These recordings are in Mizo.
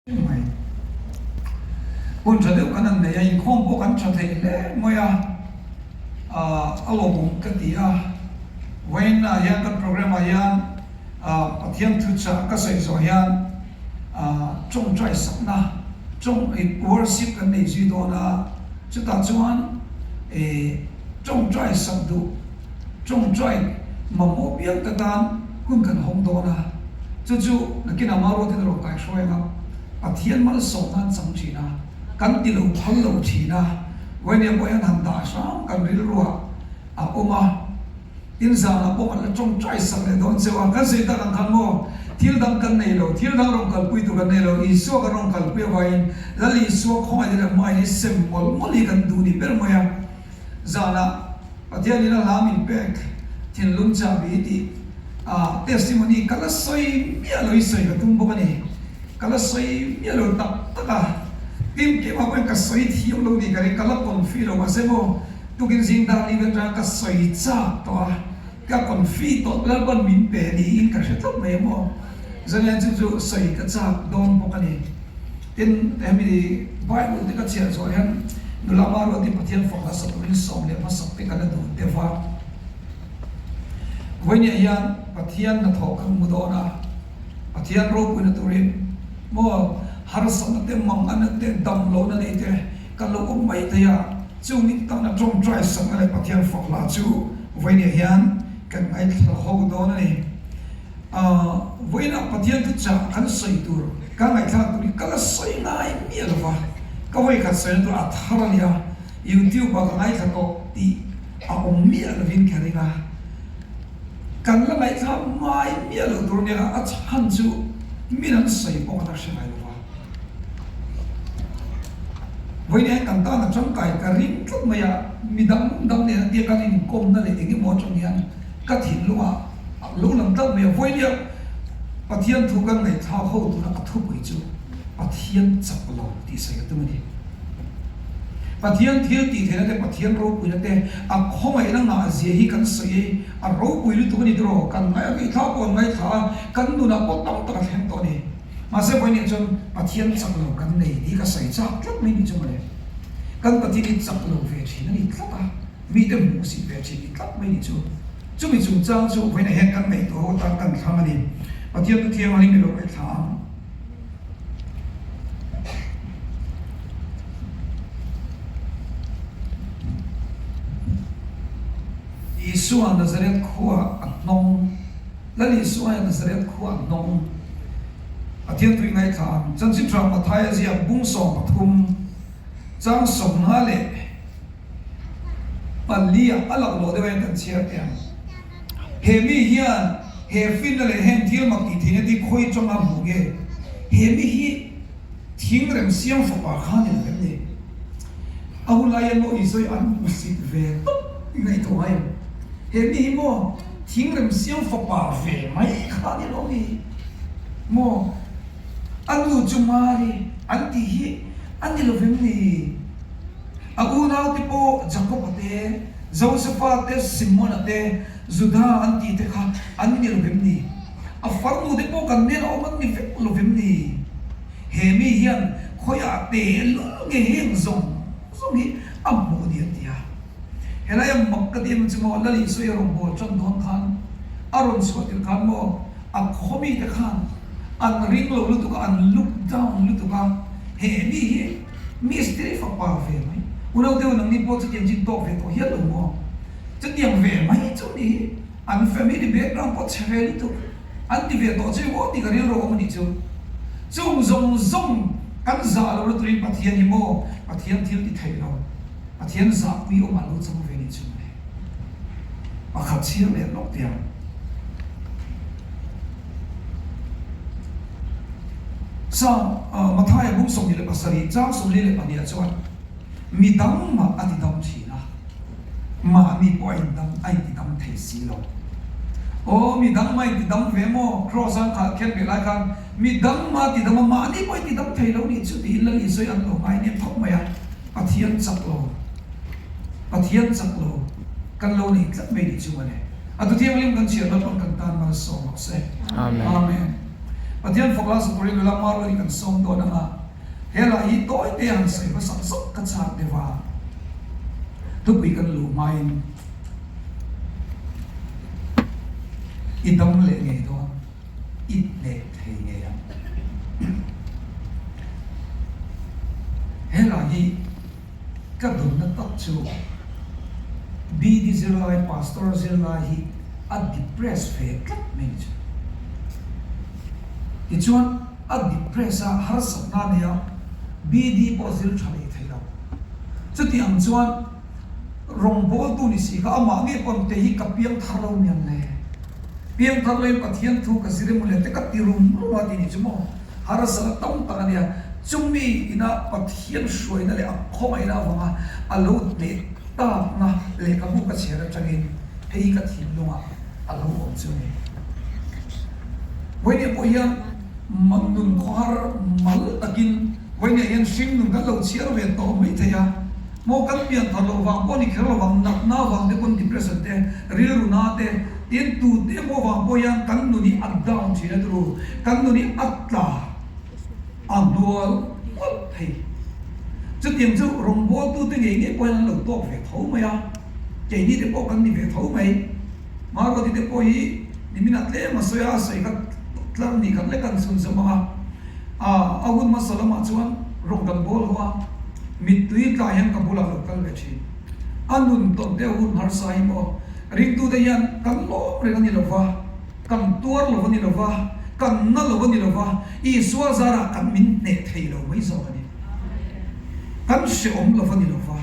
Mai. Hun tha deuh kan han nei a, inkhawm pawh kan tha thei hle mai a, a lawmawm ka ti a. Vawiin ah hian kan program ah hian Pathian thuchah ka sawi zawh hian tawngtai sakna, tawng worship kan nei zui dawn a, chutah chuan tawngtai sak duh, tawngtai mamawh piang te tan hun kan hawng dawn a. Chu chu nakinah Maruatin a rawn kaihruai ang a, Pathian malsawm nan chang thin a, kan ti lo phal lo thin a, Vawinia pawh hian han dah hram kan rilruah a awm a, tin zanah pawh kan la tawngtai sak leh dawn cheu a, kan sawi tak ang khan maw, thil dang kan nei lo, thil dang rawn kalpui tur kan nei lo, Isua kan rawn kalpui avangin Lal Isua khawngaih leh hmaiin hi sem mawlh mawlh hi kan duh ni ber mai a, zanah. Pathianin a hla min pek thinlung chahbi tih a testimony ka la sawi miah lo i sawi ka tum bawk a ni. Ka la sawi miah lo tak tak a, tin keimah pawhin ka sawi thiam lo ni ka ring, ka la confi lo mahse maw tukin zing dar li vel atanga ka sawi chak tawh a, ka confi tawh Lalpan min pe niin ka hre tlat mai a maw. Zanian chu chu sawi ka chak dawn bawk a ni. Tin, hemi Bible te ka chhiar zawh hian nula Maruati Pathian fak hmasa turin 11 te ka la duh deuh va. Vawinia hian Pathian hnathawh kan hmu dawn a, Pathian ropuina turin maw harsatna te, manganna te, damlohna nei te kan lo awm mai thei a, chung in tana tawngtai sakna leh Pathian fak hla chu vawinia hian kan ngaithla ho dawn a ni. Vawiinah Pathian thuchah kan sawi tur, ka ngaihthlak tur hi ka la sawi ngai miah lo va, ka vawikhat sawina tur a thar a nia, YouTube ah ka ngaithla tawh tih a awm miah lovin ka ring a, kan la ngaihthlak ngai miah lo tur nia, a chhan chu min an sawi pawh ka la hre ngai lo va. Vawiinah hian kan tan a tangkai ka ring tlat mai a, midang dang nen a tia kan inkawmna leh eng emaw atang hian ka thinlungah Lo lang tlat mai a, vawinia Pathian thu kan ngaihthlak ho tura a thupui chu Pathian chak lo tih sawi ka tum a ni. Pathian thil tih theihna te, Pathian ropuina te, a khawngaihna ngah zia hi kan sawi ei, a ropui lutuk a ni tiraw? Kan ngai a, ngaihthlak pawh an ngaithla a, kan nunah pawh tam tak a thleng tawh a ni. Mahse vawinia chuan Pathian chak lo kan nei tih ka sawi chak tlat mai ni chu mawle. Kan Pathian hi chak lo ve thin a ni tlat a. Mite hmuh sih ve thin ni tlat mai ni chu. Chumi chungchang chu vawiinah hian kan ngaihtuah ho tan kan thlang a ni. Pathian thu thianghlim i lo ngaihthla ang. Isua Nazareth khua a hnawng. Lal Isua hian Nazareth khua a hnawng. Pathian thu i ngaihthla ang. Chanchin Tha Mathaia ziak bung 13 chang 15 leh. Palia a lak loh deuh hian kan chhiar teh ang. He mi hian he finna leh heng thil mak tih theihna te khawi atanga hmuh nge? He mi hi thing rem siam fapa kha ni lo em ni? A hun lai hian maw Isua hi an hmusit ve tawp i ngaihtuah ngai em? He mi hi maw thing rem siam fapa ve mai kha ni lo mi? Maw a nu chu Mari an tih hi a ni lo vem ni? A unaute pawh Jakoba te, Josefa te, Simona te, Juda an tih te kha an ni lo vem ni? A farnute pawh kan nen a awm an ni vek lo vem ni? He mi hian khawiah tehlul nge heng zawng zawng hi a hmuh ni an ti a. Helaia mak ka ti em chu maw Lal Isua i rawngbâwl ṭan dawn khan a rawn chhuah tirh khan maw a khaw mite khan an ring lo lutuk a, an look down lutuk a, he mi hi Mistiri fapa ve mai. Unau deuh nangni pawh chutiang chin tawk ve tawh hial lo maw? Chutiang ve mai chu ni hi an family background pawh chhe ve lutuk an ti ve tawh chu maw tih ka rilru awm a nih chu. Chung zawng zawng kan zah lo na turin Pathian hi maw Pathian thil ti theih lo, Pathian zahpui awmah lo chang ve nih chu mawle. Pakhat chhiar leh lawk teh ang. Psalm Mathaia bung 27 chang 42 ah chuan mi dang mah a ti dam thin a, mahni pawh a indam a inti dam thei si lo. Aw mi dang mah a inti dam ve maw? Kraws a khalh khen ve lai khan mi dang mah a ti dam a, mahni pawh a inti dam thei lo nih chu tiin Lal Isua hi an lo ngai nem thawk mai a, Pathian chak lo, Pathian chak lo kan lo nei tlat mai nih chu mawle. A tu thianghlim kan chhiar Lalpan kan tan malsawm rawh se. Amen. Pathian fak la Supreme nula Marlon-i kan sawm dawn ang a, he lah hi tawi te han sawi hmasak zawk ka chak deuh a, thupui kan luh hmain i dam leh ngei dawn, i hneh thei ngei ang. He lah hi. Ka dunna tak chu BD zirlai, Pastor zirlai hi a depress ve tlat mai ni chu. Tichuan a depress a, harsatna a nei a, BD pawh zir tha leh thei lo. Chuti ang chuan rawngbawltu ni si kha amah ngei pawn kei hi ka piang thar lo mian le. Piang thar loin Pathian thu ka zir emaw le te ka ti rum rum a ti ni chu maw. Harsatna tam tak a nia. Chumi ina Pathian hruaina leh a khawngaihna avanga a lo hneh takna lehkhabu ka chhiar atangin hei ka thinlungah a lo awm chu a ni. Vawinia pawh hian nun khawhar mal takin vawinia hian hringnun kan lo chhiar ve tawh mai thei a. Maw kan pian thar loh vang pawh ni kher lo vang, natna vang te pawn depression te, rilru na te, tin tute emaw vang pawh hian kan nun hi a down thin a turu, kan nun hi a tla, a hnual ngawt thei. Chutiang chu rawngbawltu te ngei ngei pawh hian an lo tawk ve tho mai a, keini te pawh kan ni ve tho mai. Margoti te pawh hi niminah tlem a sawi a, a sawi kha tlar ni khat lek an chhunzawm ang a, a hun hmasa lamah chuan rawng kan bawl ho a, mittui tla hian ka bulah lo kal ve thin. A nun tawn deuh hun harsa hi maw, ringtute hian kan lawm reng a ni lo va, kan tuar lo a ni lo va, kan na lo a ni lo va, Isua zarah kan min hneh thei lo mai zawk a ni. Kan hrehawm lo a ni lo va.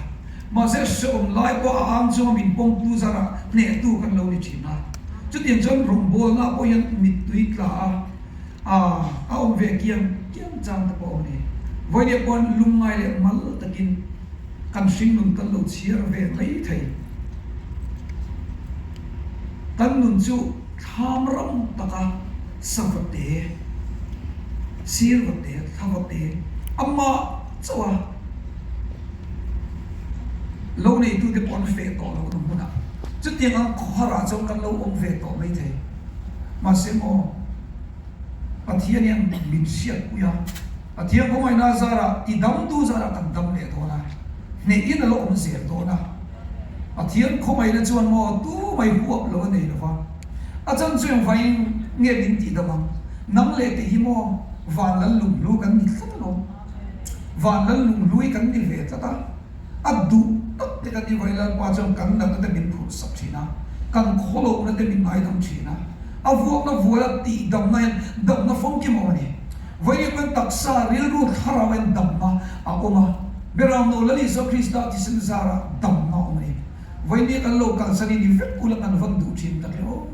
Mahse, hrehawm lai pawh a ang chunga min pawmtu zarah hnehtu kan lo ni thin a. Chutiang chuan rawngbawlna pawh hian mittui tla a, a a awm ve kiang kiang chang te pawh a awm a ni. Vawinia pawn lungngai leh mal takin kan hringnun kan lo chhiar ve mai thei. Kan nun chu thlam ram taka savate, sirvate, thlavate, amah chauh a. Lo neitute pawh an feh tawh lohna hmunah chutiang ang khawharah chuan kan lo awm ve tawh mai thei. Mahse maw, Pathian hian min hriatpui a, Pathian khawngaihna zarah, ti damtu zarah kan dam leh dawn a, hnehin a la awm zel dawn a. Pathian khawngaihna chuan maw tu mai huap lo a nei lo va, a chan chu engvangin nge min tih dam ang? Nang leh tih hi maw van lal lunghlu kan ni tlat alawm. Van lal lunghlui kan ni ve tlat a, a duh tak te kan ni vai Lalpa chuan kan natna te min phurh sak thin a, kan khawlohna te min ngaidam thin a, a vuakna vuala tihdamna hian damna famkim a awm a ni. Vawiin kan taksa rilru thlarau hian damna a awm a, Beramno Lal Isua Krista thisen zarah damna a awm a ni. Vawiin kan lo kalsan hi ni vek ula kan van duh thin tak e aw.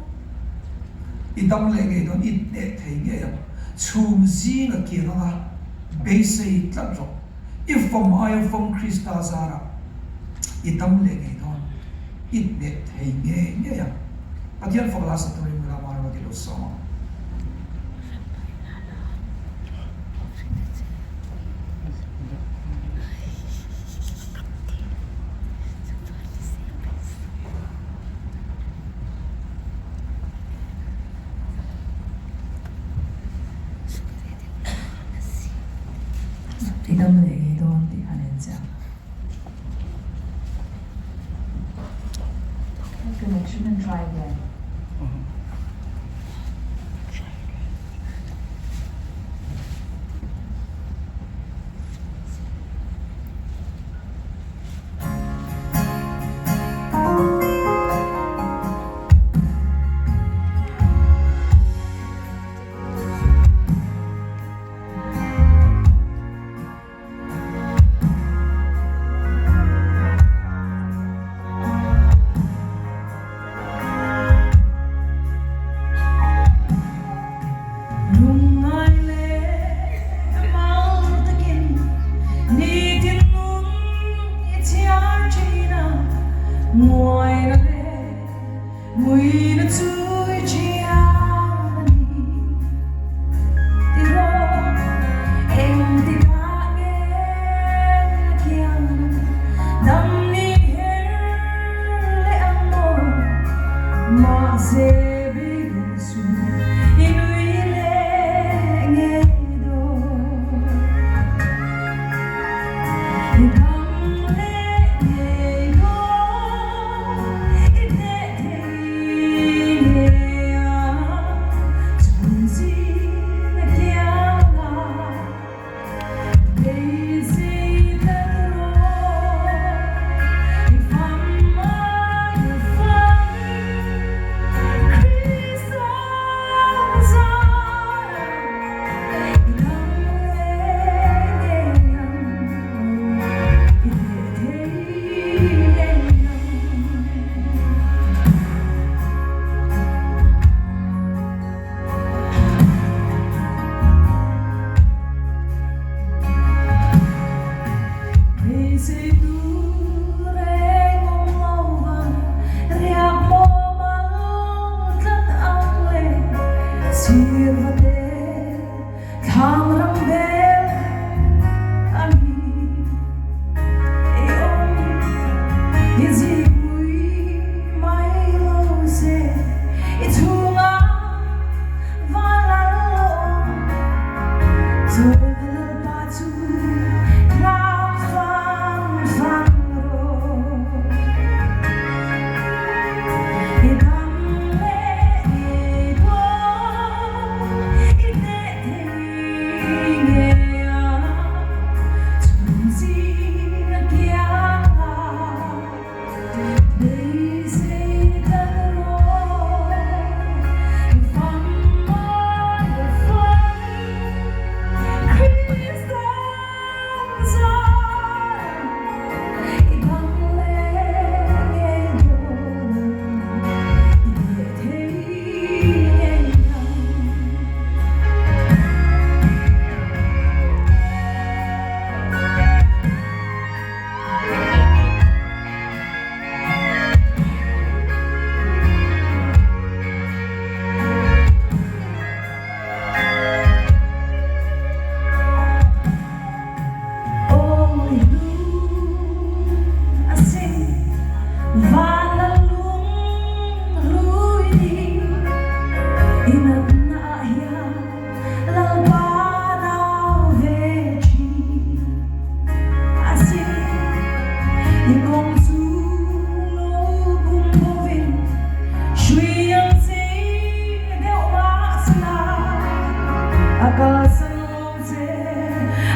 I dam leh ngei dawn i hneh thei ngei ang. Chhum zing a kiang anga beisei tlat rawh. I fam aia fam Krista zarah i dam leh ngei dawn i hneh thei ngei ngei ang. Pathian fak la sa turin Mula Marwa ti lo sawm ang. I dam leh ngei dawn tih han en chiang. Connection and try again.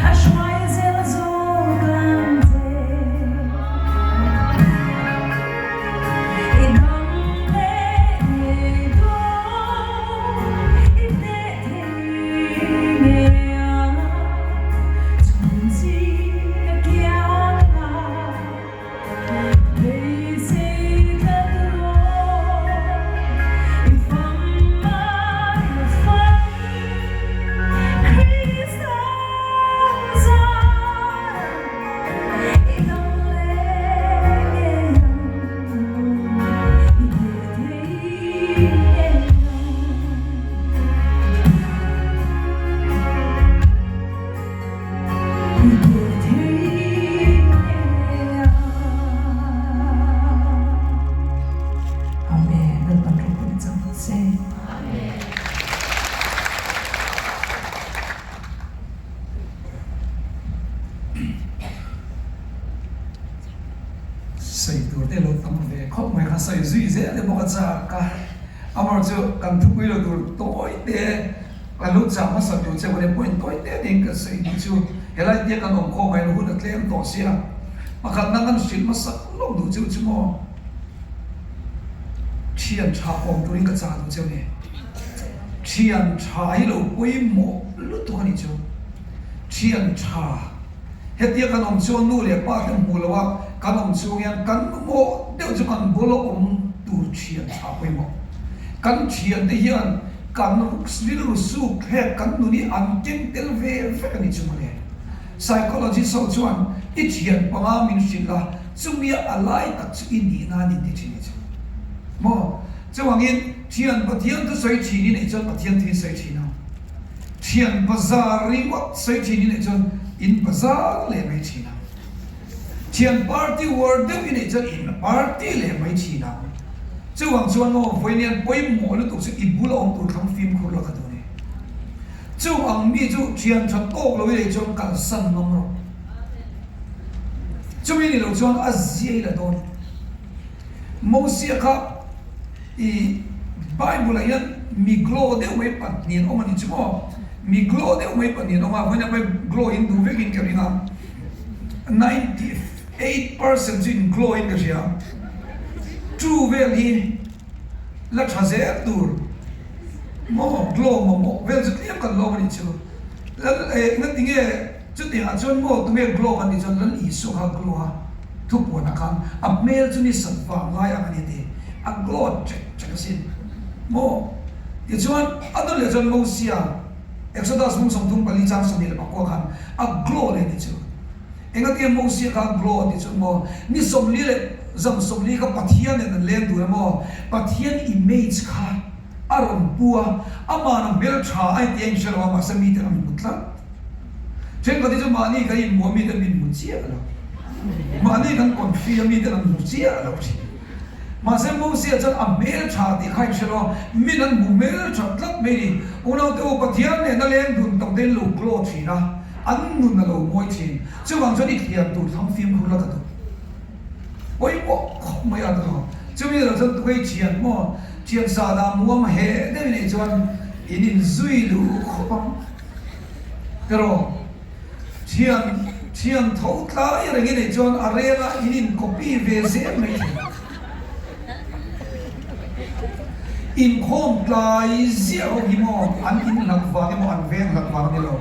A hruai zel zawk ang che. I dam leh ngei dawn, i hneh thei ngei ang. Chhun zing a kiang a, beisei tlat rawh. I fam mai a fam, Krista zar. I dam leh ngei ang, i hneh thei ngei ang. I hneh thei ngei ang. Amen. Lalpan ropui na chang se. Sawi tur te lo tam ve khawp mai kha sawi zui zel te bawk a chak a, amah chu kan thupui lo tur tawi te ka lo chah hmasa tur che pawh point tawi te ding ka sawi tih chu helai tia kan awm khawm aiin hun a tlem tawh sia, pakhatna kan hrilh hmasa lawk duh cheu chu maw thian tha awm turin ka chah duh cheu ni. Thian tha hi lo pawimawh lutuk a nih chu. Thian tha, hetia kan awm chuan nu leh pa te hmuh loh a kan awm chung hian kan mamawh deuh chu kan bula awm tur thian tha pawimawh. Kan thian te hian kan rilru suk thlek kan nun hi an keng tel ve vek a nih chu mawle. Psychologist ho chuan i thian panga min hrilh a, chumia a lai tak chu i nihna a ni ti thin a nih chu. Maw? Chuvangin, Thian Pathian thu sawi thin i neih chuan Pathian thu in sawi thin ang. Thian bazar ringawt sawi thin i neih chuan in bazar leh mai thin ang. Thian party uar deuh i neih chuan in party leh mai thin ang. Chuvang chuan aw, vawiin pawimawh lutuk chu i bula awm tur thlang fimkhur la ka duh a ni. Chung ang mi chu thian tha tawk lo i neih chuan kalsan ngam rawh. Chumi ni lo chuan a ziai la dawn. Mosia kha i Bible ah hian mi glow deuh mai pahnih an awm a ni chu maw? Mi glow deuh mai pahnih an awm a, vawiin ah glow in duh vekin ka ring a, 98 percent chu in glow in ka hria, two vel hi la tha zel tur maw glow mamawh vel chu tlem kan lawm a ni chu, lal eh ngatinge chutiangah chuan maw tunge glow kan tih chuan Lal Isua kha glow a. Thupuanah khan a hmel chu ni sat vang lai ang a ni ti a glow ṭek ṭek asin maw? Tichuan a dawt leh chuan Mosia, Exodus hmung 34 chang 24 khan a glow leh ni chu. Engatinge Mosia kha a glow ti chuan maw? Ni 40 leh zam 40 kha Pathian nen an leng dun a maw? Pathian image kha a rawn pu a, ama'n a hmel ṭha a inti a inhre lo a, mahse mite an hmu tlat. Thenkhat hi chu mahni kan inhmu a miten min hmu chiah lo. Mahni kan confi a miten an hmu chiah lo thin. Mahse Mosia chuan a hmel tha tih kha in hre lo a, min an hmu hmel tha tlat mai ni. Unaute u, Pathian nena leng dun tak te in lo glow thin a, an nun a lo mawi thin. Chuvang chuan i thian tur thlang fimkhur la ka duh. Pawimawh khawp mai a tawh. Chumi lo chuan tuai thian maw, thian sa dah muang he deuh in ei chuan in inzui luh khawp ang. Erawh, thian thian tho tlai reng i neih chuan a rel a in in copy ve zel mai thei. Inkhawm tlai ziah ho hi maw an in hlat vang emaw an veng hlat vang a ni lo.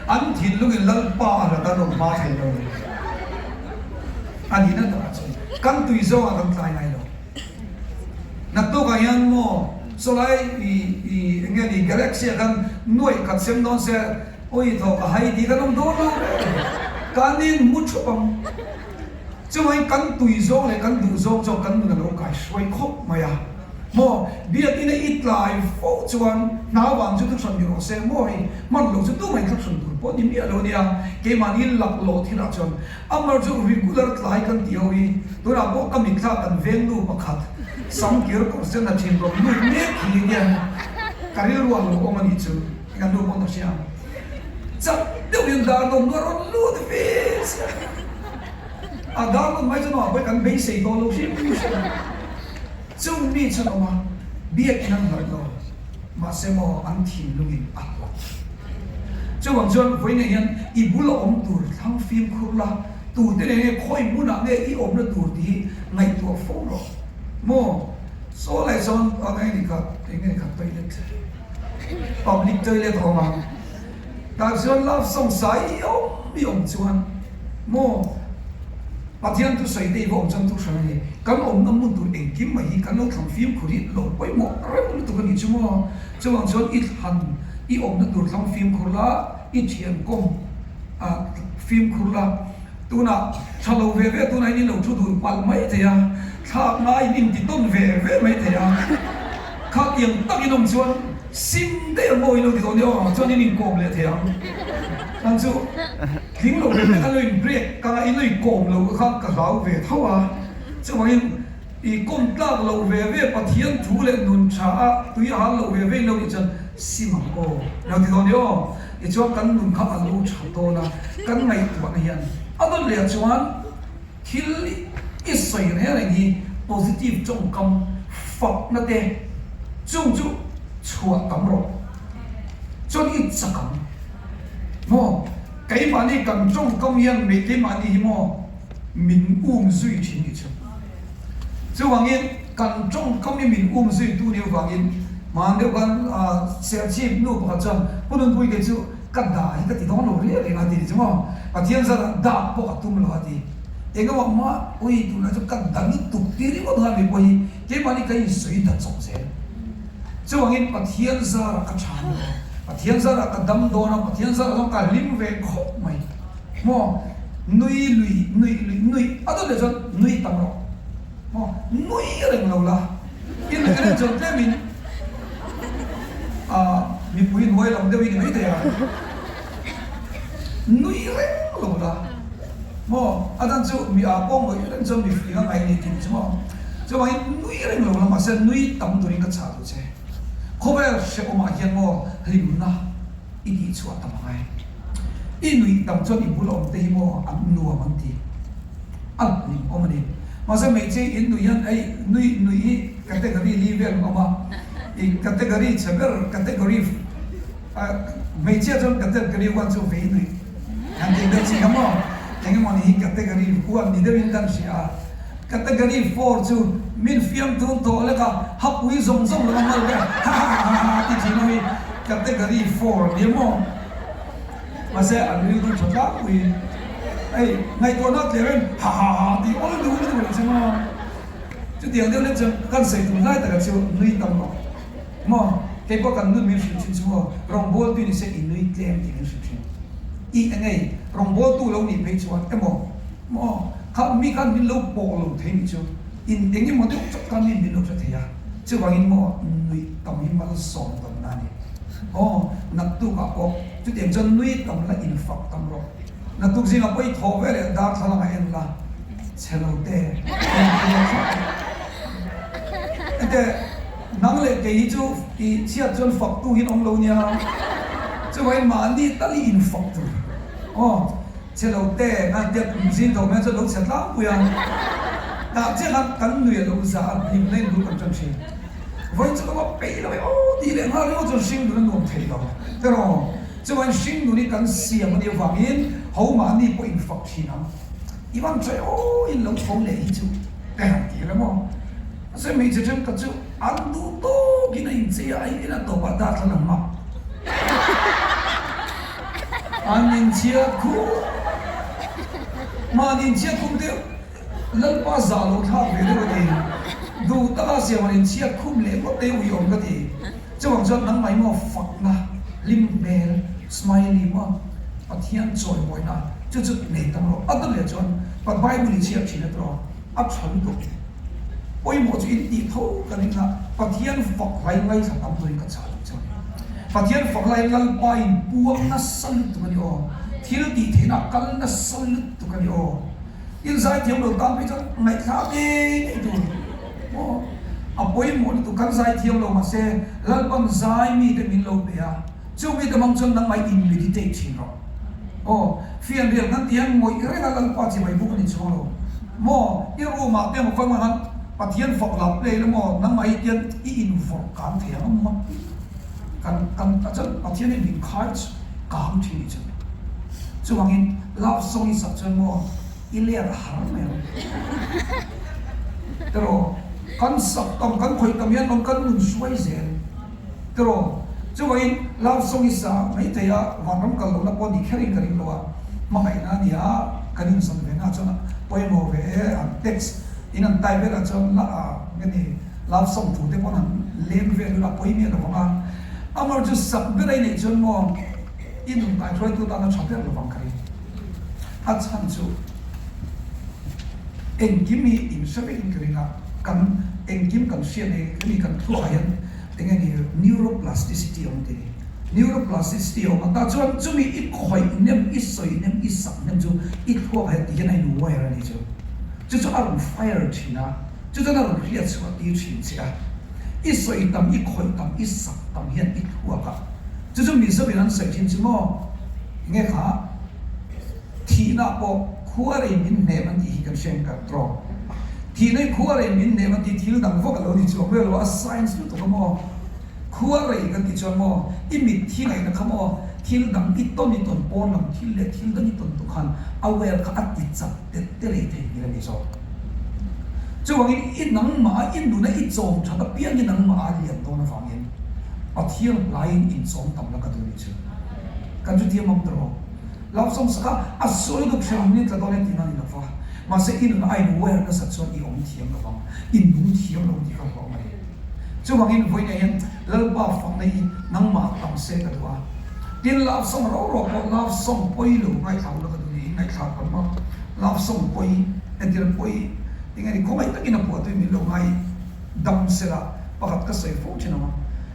An thinlungin Lalpa a hlat a rawn hma thei lo. A nihna takah chuan kan tui zawngah kan tlai ngai lo. Naktukah hian maw sawlai i i eng nge ni galaxy ah khan nuaih khat sem dawn se awi thawk a hai tih kan awm dawn lo reng kan in mu thup ang. Chuvangin kan tui zawng leh kan duh zawng chuan kan nun a lo kai hruai khawp mai a. Maw biakina i tlai fo chuan hna vang chu thuhran ni rawh se maw hei hman loh chu tumah in thuhran tur pawh ni miah lo nia keimahni laklawh thilah chuan Amar chu regular tlai kan tih ho hi tunah pawh ka mitthla kan veng nu pakhat sam kir kawr sen a thin rawn lut mek hi hian ka rilru a lo awm a nih chu kan nu pawn a hria ang. Chak deuh hian dar nawm nu a rawn lut ve chiah a dar nawm mai chu nuah pawh kan beisei tawh lo hrim hrim chung mi chu an awm a biakin an hlat lo mahse maw an thinlungin a hlat. Chuvang chuan vawiinah hian i bula awm tur thlang fimkhur la, tute nen nge khawi hmunah nge i awmna tur tih hi ngaihtuah fo rawh. Maw? Saw lai sawn a eng nge kha, eng nge kha toilet, public toilet a awm a, tah chuan love song sa i awm i awm chuan maw Pathian thusawi te i va awm chuan thuhran a ni. Kan awmna hmun tur engkim mai hi kan lo thlang fimkhur hi lo pawimawh reuh lutuk a nih chu maw? Chuvang chuan i thlan i awmna tur thlang fimkhur la, i thian kawm ah fimkhur la, tunah tha lo ve ve tunah in in lo thu dun palh mai thei a, thlak ngai in inti tawn ve ve mai thei a, khatiang tak in awm chuan sim daih ang maw in lo ti dawn nia aw, chuan in inkawm leh thei ang. Tan chu tling lo ve ve khan lo in break kang a, in lo inkawm lo kha ka hlau ve tho a, chuvangin I kawm tlak lo ve ve Pathian thu leh nun tha a tui a hal lo ve ve in lo nih chuan sim ang aw lo ti dawn i aw. Tichuan kan nun kha a lo tha dawn a, kan ngaihtuahna hian a dawn leh ah chuan thil i sawi reng reng hi positive tawngkam fakna te chung chu chhuah tam rawh chuan i chak ang maw keimahni kan tawngkam hian keimahni hi maw min um zui thin ni chu. Chuvangin kan tawngkam hi min um zui tu nih avangin hman deuh khan Serchhip nu pakhat chuan Pu Nunpui kei chu ka dah hi ka ti dawn lo riau reng a ti chu maw. Pathian zat dah pawh a tum lo a ti. Engemaw mah ui tunlai chu ka dah lutuk ti ringawt nghal mi pawh hi keimahni ka insawi dat chawp zel. Chuvangin Pathian zarah ka tha ni lo, Pathian zarah ka dam dawn a, Pathian zarah chuan ka hlim ve khawp mai. Maw? Nui lui, nui lui, nui a dawt leh chuan nui tam rawh. Maw? Nui reng lo la. I nuih reng chuan tlemin ah mipui hnuai lam deuh i ni mai thei a. Nui reng lo la. Maw? A dan chu mi ah pawh ngawih reng chuan mi fing a ngaih ni tih chu maw? Chuvangin nui reng lo la mahse nui tam turin ka chah duh che. Khawvel hrehawmah hian maw hlimna i tih chhuah tam angai. I nuih tam chuan i bul awm te hi maw an nuam an ti. A hlim awm a ni. Mahse hmeichhe in nuih hian hei nui nuih hi category li vel an awm a. I category chhe ber category hmeichhia chuan category one chu vei nuih han tih daih chi kha maw. Engemaw ni hi category one ni deuhin kan hria a. Category four chu min fiam tun tawh lek a, hapui zawng zawng lo a mal ber ha ha ha ha ti thin ho hi category four a ni a maw? Mahse an rilru tha tlangpui hei ngaihtuahna tler in ha ha ha tih awl duh lutuk a ni che maw? Chutiang deuh lek chuan kan sawi tum lai taka chu nui tam lo maw? Kei pawh kan nun min hrilh thin chu maw rawngbawltu ni se i nui tlem tih min hrilh thin. I engei rawngbawltu lo nih phei chuan emaw Maw? Kha mi khan min lo pawh lo thei nih chu in eng emaw deuh chawt khan mi min lo hre thei a, chuvangin maw nuih tam hi malsawm tawn na a ni. Aw, naktukah pawh chutiang chuan nui tam la infak tam rawh. Naktuk zingah pawh i thawh ve leh darthlalang a en la, chhe lo te, en te thlap rawh. Ente, nang leh kei hi chu i chhiat chuan faktu hi an awm lo nia, chuvangin mahni tal i infak tur. Aw. Chhe lo te, ngan tia kum zing tho mai chuan lo chhe tlangpui a, tah chiah khan kan nui a lo za a, hlimna in bul kan tan thin. Vawiin chu ka va peih lo e aw tih leh nghal ringawt chuan hring nun a nuam thei lo. Tiraw? Chuan hring nun hi kan siam a nih avangin ho mahni pawh in fak thin ang. I van tha e aw in lo tho leh hi chu ka han ti reng aw. Mahse hmeichhe thenkhat chu an duh tawkin a inchei a, a in a tawpah darthlalang mak. An inchhiat khum Mahni inchhiat khum te Lalpa zah lo thlak ve deuh a ti. Duh taka siam an inchhiat khum leh ngawt te ui awm ka ti. Chuvang chuan nangmah maw fakna, hlim hmel, smiley maw, Pathian chawimawina chu chu nei tam rawh. A dawt leh chuan Bible i chhiat thin a tawh a, a tha lutuk. Pawimawh chu in tih tho ka ring a, Pathian fak hlai ngaithla tam turin ka chah duh chuan. Pathian fak lai Lalpa in puang nasa lutuk a ni aw, thil tih theihna a kal nasa lutuk a ni aw. In zaithiam lo tan phei chuan ngaihthlak ngei ngei tur maw? A pawimawh lutuk kan zaithiam lo mahse Lalpan zai mite min lo pe a, chu mite hmang chuan nangmah in meditate thin rawh. Aw, fianrial kan ti hian ngawih reng a Lalpa chi mai buk a ni chuang lo maw? I room ah te emaw kawng ah khan Pathian fak la play la maw? Nangmah hi tian i invawrh kan thei ang a mak kan kan chuan Pathian hi min khai. Kang thin nih chu. Chuvangin love song i sak chuan maw i let a har mai ang. Tiraw? Kan sak tam, kan khawih tam hian awm kan nun hruai zel. Tiraw? Chuvangin love song i sa mai thei a, vanram kal lohna pawh ni kherin ka ring lo a, hmangaihna a nia, kan inzawm ve na chuan a pawimawh ve e, an text in an type velah chuan la a nge ni love song thu te pawn an leng vel ula pawi miah lo vang a. Amar chu sak ber a i neih chuan maw i nun kaihruaitu tana tha ber lovang ka ring. A chhan chu engkim hi in hre vekin ka ring a, kan engkim kan hriat hi hemi kan thluakah hian eng nge ni neuroplasticity a awm tih a ni. Neuroplasticity a awm a, tah chuan chumi i khawih nem, i sawi nem, i sak nem chu i thluakah hian ti hian a in wire a ni chu. Chu chu a rawn fire thin a, chu chuan a rawn hriat chhuah tir thin che a. I sawi tam, i khawih tam, i sak tam hian i thluak a. Chu chu Mizo in an sawi thin chu maw? Enge kha? Thihna pawh khuarei min hnem an tih hi kan hriat kan tawng. Thihna hi khuarei min hnem an tih thil dang vak a lo ni chuang vel lo a, science lutuk a maw? Khuarei kan tih chuan maw i mitthi ngaihna kha maw thil dang i tawn i tawn pawn lam thil leh thil dang i tawn tuk khan a well kha a ti chak tet te lei thei ngil a ni zawk. Chuvangin i nangmah a i nuna i chawm that apiang i nangmah a lian dawn avangin Pathian hlaiin inchawm tam la ka duh ni chu. Kan chu thiam ang tawh. Lamsawm sak a, a sawi deuh hre ang ni tla dawn e tihna a ni lo va. Mahse i nun a in wear nasat chuan i awm thiam lo vang, i nung thiam lo tih ka hlauh mai. Chuvangin vawiinah hian Lalpa fakna hi nangmah tam se ka duh a. Tin, love song rau rau pawh love song pawi lo ngaithla ula ka duh ni, ngaihthlak tam a. Love song pawi, entir pawi eng nge ni khawngaih takin a phuah tui min lo ngai dam sela pakhat ka sawi fo thin ang a.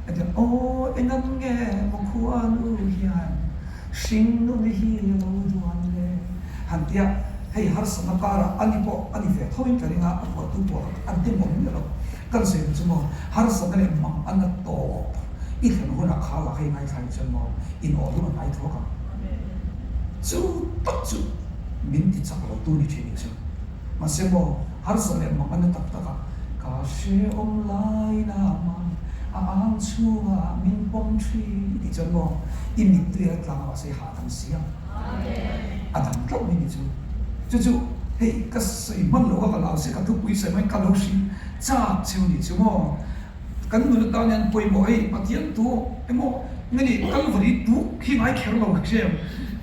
Entir, Aw engan nge maw khuanu hian Hringnun hi a lo duan le. Han tia, hei harsatna karah ani pawh a ni ve tho in ka ring a, a phuahtu pawh a dem awm miah lo. Kan sawi ang chu maw, harsatna leh mang a na tawp. I thlen hunah kha lah hei ngaithla in chuan maw, in aw hlum a hnai thuak ang. Chu tak chu min ti chak lo tu ni thin in chu. Mahse maw, harsat leh mang a na tak tak a, ka hrehawm lai nama a ang chhungah min pawm thin tih chuan maw, i mittui a tlang a mahse i hahdam si ang. A dam tlauh mai ni chu. Chu chu hei ka sawi hman loh kha ka lau se ka thupui sawi hmain ka lo hrilh chak cheu ni chu maw. Kan nun atan hian pawimawh hei Pathian tu emaw nge ni Kalvari tuk hi ngai kher lo hrem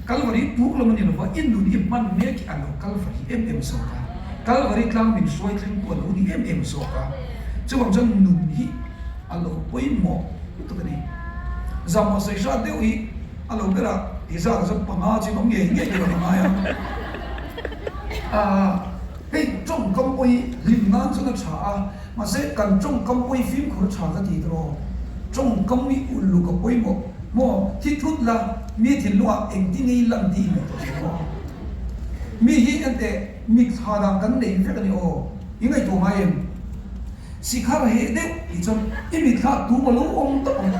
Kalvari tuk lam a ni lova i nun i hman mek hi a lo Kalvari em em zawk a, Kalvari tlang min hruai thleng tu a lo ni em em zawk a, chuvang chuan nun hi a lo pawimawh lutuk a ni. Zahmawh sawi hrat deuh hi a lo ber a, i zat ah chuan panga chu in awm ngei ngei tur a ka ngai a. Aaa hei tawngkam pawh hi hlim nan chuan a tha a. Mahse, kan tawngkam pawi fimkhur tha ka ti tawh. Tawngkam i uluk a pawimawh maw? Thi thut la, mi thinlungah engtin nge i lan tih i ngaihtuah thin maw? Mi hi enteh mitthla dan kan nei vek a ni aw, i ngaihtuah ngai em? Sikhar heh deuh tih chuan i mitthla tum a lo awm tawp ang.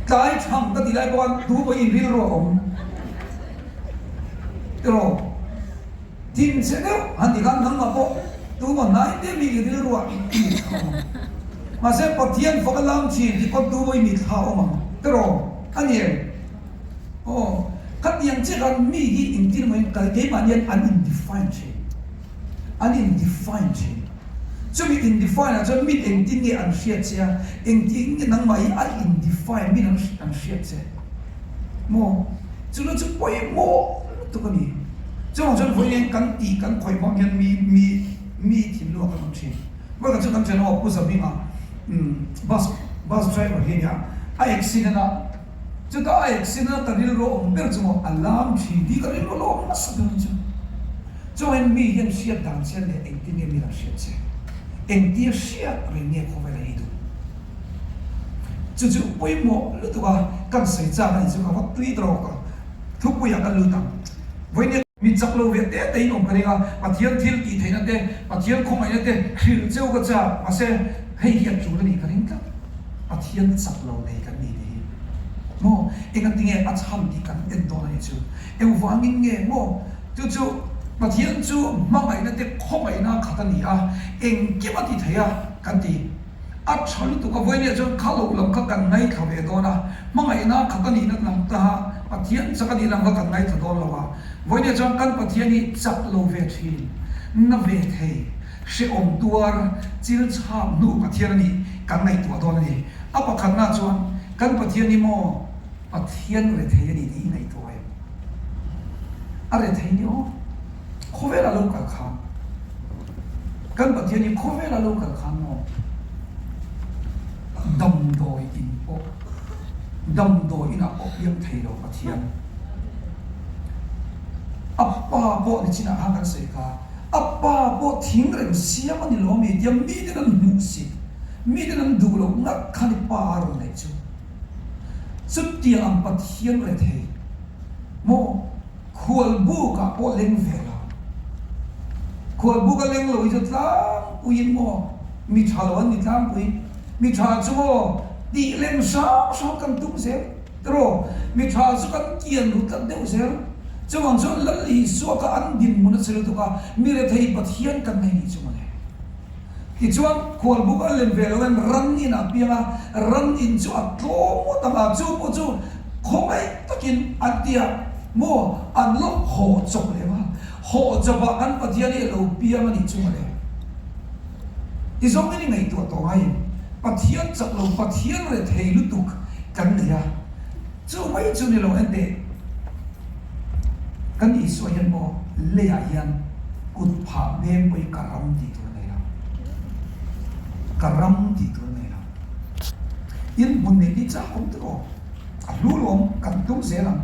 Tlai chhang ka ti lai pawh khan tu pawh i inrilru a awm tiraw? Thin che deuh han ti khan nangmah pawh tumaw hnai te mi i rilruah i mitthla awm ang. Mahse Pathian fak a lam thin ti pawn tumaw i mitthla awm ang tiraw a ni em? Aw, khatiang che khan mi hi engtin emaw in kal keimah nian an in define thin. An in define thin. Chumi in define ah chuan min engtin nge an hriat che a, engtin nge nangmah hi a in define min an hriat che. Maw? Chu chu pawimawh lutuk a ni. Chuvang chuan vawiin kan tih kan khawih vang hian mi mi mi thinlung a kan awm thin. Vawiin kan chu kan thian aw Pu Zabinga bus bus driver hi a nia, a accident a, chutah a accident a ka rilru a awm ber chu maw a lam thin tih ka rilru a lo awm nasa ber chu. Chuvangin mi hian hriat dan che leh engtin nge mi an hriat che? Engtia hriat reng nge khawvel a ei duh? Chu chu pawimawh lutuk a, kan sawi chak a ni chu ka va tui tawk a, thupuiah kan lut ang. Vawiin mi chak lo ve te te in awm ka ring a, Pathian thil tih theihna te, Pathian khawngaihna te hrilh cheu ka chak, mahse hei hi a tul a nih ka ring tlat, Pathian chak lo nei kan ni tih hi maw engatinge a chhan tih kan en dawn a ni chu, engvangin nge maw chu chu Pathian chu hmangaihna te khawngaihna khat a ni a, engkim a ti thei a kan ti. A tha lutuk a, vawinia chuan kha loh lam kha kan ngaithla ve dawn a, hmangaihna khat a nihna lam taha Pathian chak a nih lam kha kan ngaithla dawn lo a, vawinia chuan kan Pathian hi chak lo ve thin, na ve thei, hrehawm tuar, chil chhak hnu Pathian a nih kan ngaihtuah dawn a ni. A pakhatna chuan kan Pathian hi maw Pathian rethei a ni tih i ngaihtuah em? A rethei ni aw. Khawvel a lo kal khan kan Pathian hi khawvel a lo kal khan maw damdawi in pawh damdawi inah pawh piang thei lo Pathian a pa pawh ni chinah khan kan sawi kha a pa pawh thing reng siam a ni lo ami tia miten an hmuh si miten an duh loh ngat khan i pa a rawn neih chu chutiang ang Pathian rethei maw. Khualbuk ah pawh leng ve lo. Khualbuk a leng lo hi chu tlangpuiin maw mi tha lo an ni tlangpui. Mi tha chu maw tih lem hrang hrang kan tum zel tiraw? Mi tha chu kan kian ru tlat deuh zel. Chuvang chuan Lal Isua kha an dinhmun a che lutuk a, mi rethei Pathian kan nei nih chu mawle. Tichuan, khualbuk a lem ve loin ran in a piang a, ran in chu a tlawm ngawt ang a, chu pawh chu khawngaih takin an ti a, maw an lo haw chawp lem a, haw chawpah kan Pathian hi a lo piang a nih chu mawle. Ti zawngin i ngaihtuah tawh ngaiin Pathian chak lo, Pathian rethei lutuk kan nei a, chu mai chu ni lo enteh. Kan Isua hian maw leiah hian kut phah beng pawhin ka ram tih tur a nei lo. Ka ram tih tur a nei lo. In hmun neih hi chak awm tawh aw. A hlu lawm kan tum zel ang.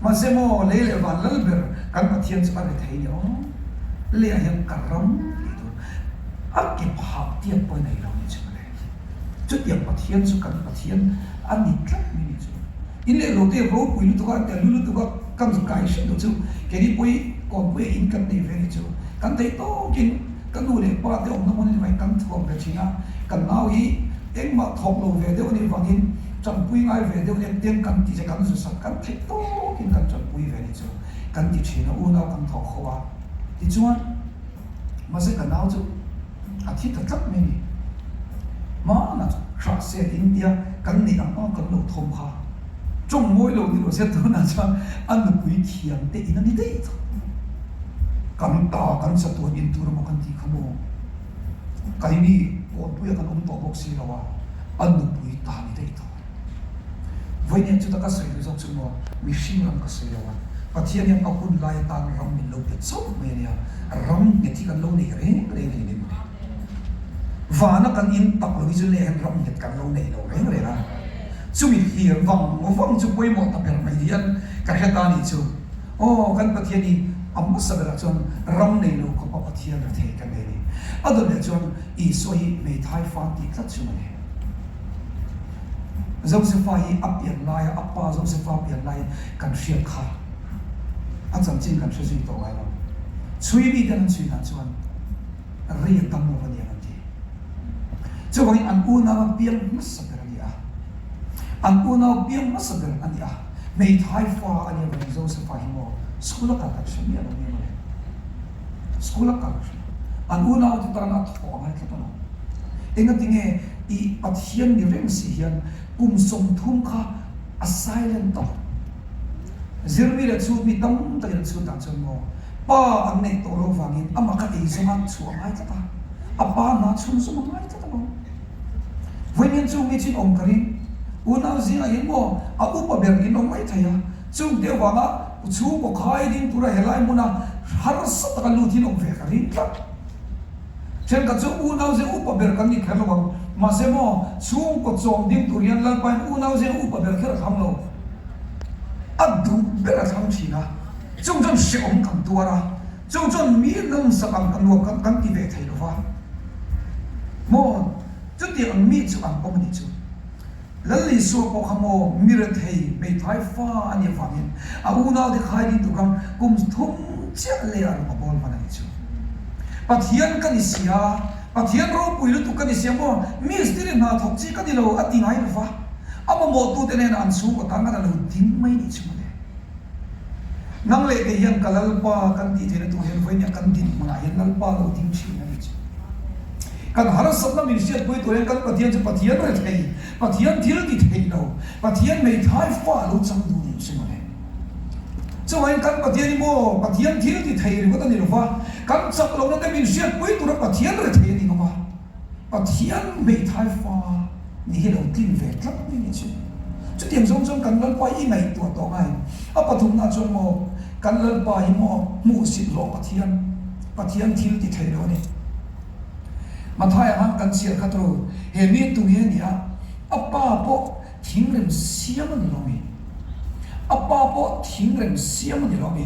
Mahse maw lei leh van lal ber kan Pathian chu a re thei ni aw. Leiah hian ka ram tih tur a ke phah tiat pawhin a nei lo ni chu mawle. Chutiang Pathian chu kan Pathian a ni tlat mai ni chu. In leh lo te ropui lutuk a, tel lutuk a kan kai hret lo chu keini pawhi kawnpui a in kan nei ve ni chu. Kan theih tawkin ka nu leh pa te awmna hmun a ni mai kan thuam ve thin a, kan nau hi engmah thawk lo ve deuh a nih vangin tanpui ngai ve deuh nen teng kan ti che kan zu sak kan theih tawkin kan tanpui ve ni chu kan ti thin a, unau kan thawk ho a tichuan mahse ka nau chu A thi ta tlat mai a ni. Hmanah hrahse India kan neih ang ang kan lo thawm kha tawng mawi lo ni lo se tunah chuan a nupui thiam te in a ni daih tawh. Kan ta kan chatuan in tur emaw kan tih kha maw? Kaini kawnpuia kan awm tawh bawk si lo a, a nupui ta ni daih tawh. Vawiin chuta ka sawi duh zawk chu maw, mihring ram ka sawi lo a, Pathian hian a hun lai atan ram min lo pe chauh mai a nia, ram nghet hi kan lo nei reng reng a ni mai mawle. Vana kan in tak lo hi chu leh hian ram nghet kan lo nei lo reng reng a, chumi thlir vang vang chu pawimawh ta ber mai hian ka hre ta nih chu. Aw, kan Pathian hi a hmasa berah chuan ram nei lo khawpa Pathian rethei kan nei a ni. A dawt leh chuan Isua hi hmeithai fa tih tlat chu mawle. Josefa hi a pian laia a pa Josefa pian laiin kan hriat kha a chanchin kan hre zui tawh ngai lo. Chhui miten an chhui dan chuan rei a tam lo a ni ang an ti. Chuvangin an unau a piang hmasa ber a ni a. An unau piang hmasa ber a ni a. Hmeithai fa a nih avangin Josefa hi maw school a kal kan hre miah lo nia mawle. School a kal hre. An unaute tana a thawh a ngai tlat a lo. Engatinge i Pathian ni reng si hian kum 30 kha a silent tawh. Zirmi leh chhutmi tam takin an chhut dan chuan maw pa an neih tawh loh vangin amah kha eizawng a chhuah a ngai tlat a, a pa hna chhunzawm a ngai tlat a lo. Vawiin chu mi chin awm ka ring. Unau zingah hian maw a upa ber in awm mai thei a, chungte avanga chhungkaw khai ding tura helai hmuna harsa taka lut hian awm ve ka ring tlat. Thenkhat chu unau zing upa ber kan ni kher lo ang, mahse maw chhungkaw chawm ding tur hian Lalpain unau zing upa ber kher a thlang lo. A duh ber a thlang thin a, chung chuan hrehawm kan tuar a, chung chuan mi nawmsak ang kan nuam kan kan ti ve thei lo va. Maw chutiang ang mi chu an awm a nih chu. Lal Isua pawh kha maw mi rethei hmeithai fa a nih avangin a unaute khai ding tur khan kum thum chiah leh a rawng a bawl hman a nih chu. Pathian ka ni si a, Pathian ropui lutuk ka ni si a maw, mistiri hna thawk chi ka ni lo a ti ngai lo va, a mamawhtute nena an chhungkaw tan khan a lo ding mai nih chu mawle. Nang leh kei hian ka Lalpa kan tih theihna tur hian vawiin kan dinhmunah hian Lalpa lo ding thin a nih chu. Kan harsatna min hriatpui tur hian kan Pathian chu Pathian rethei, Pathian thil ti thei lo, Pathian hmeithai fa a lo chang duh nih chu mawle. Chuvangin kan Pathian hi maw Pathian thil ti thei ringawt a ni lova, kan chak lohna te min hriatpui tura Pathian rethei a ni ngawm a, Pathian hmeithai fa nih hi lo tlin ve tlat mai nih chu. Chutiang zawng chuan kan Lalpa hi i ngaihtuah tawh ngai. A pathumna chuan maw kan Lalpa hi maw hmuhsit hlawh Pathian, Pathian thil ti thei lo a ni. Mathaia khan kan chhiar khat ru, he mi tu nge nia, a pa pawh thingrem siam a ni lo mi? A pa pawh thingrem siam a ni lo mi?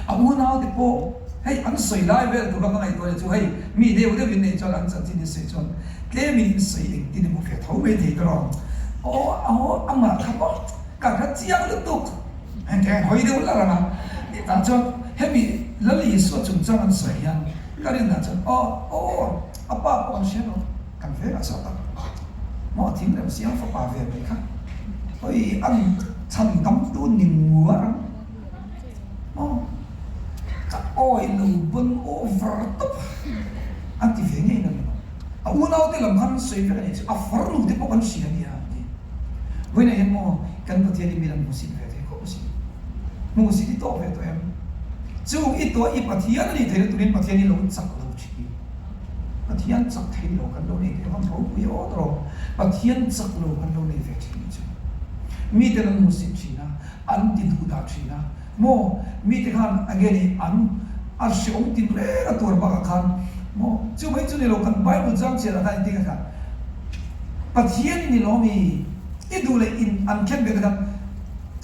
A unaute pawh hei an sawi lai vel tur kha ka ngaihtuah leh chu hei mi deuh deuh in nei chuan an chanchin in sawi chuan tlemin in sawi engtin emaw ve tho mai thei tawh lo. Aw aw amah kha maw ka hre chiang lutuk. Engkeng hawi deuh lar ang a, tah chuan hemi Lal Isua chungchang an sawi hian ka rinna chuan aw aw a pa pawh an hria lo, kan vengah saw tak maw thing rem siam fapa ve mai kha hawi an chhan damtu ni nguar ang maw ka awi lo bawn over tawp an ti ve ngei na ni maw a unaute lam khan an sawi vek a nih chu a farnu te pawh kan hria a nia an ti. Vawiinah hian maw kan Pathian hi mi lam hmusit ve thei khawp a si. Hmusit i tawk ve tawh em? Chung i tuah i Pathian a nih theihna turin Pathian hi lo chak lo thin. Pathian chak thei lo kan lo nei thei avang ropui awt rawh. Pathian chak lo kan lo nei ve thin hi chu miten an hmusit thin a, an ti duh dah thin a. Maw mite khan enge ni an a hreawm tin reng a tuar bakah khan maw chu mai chu ni lo kan Bible chang chianah khan engtin nge kha Pathian i ni lo mi i duh leh in an khen ve te khan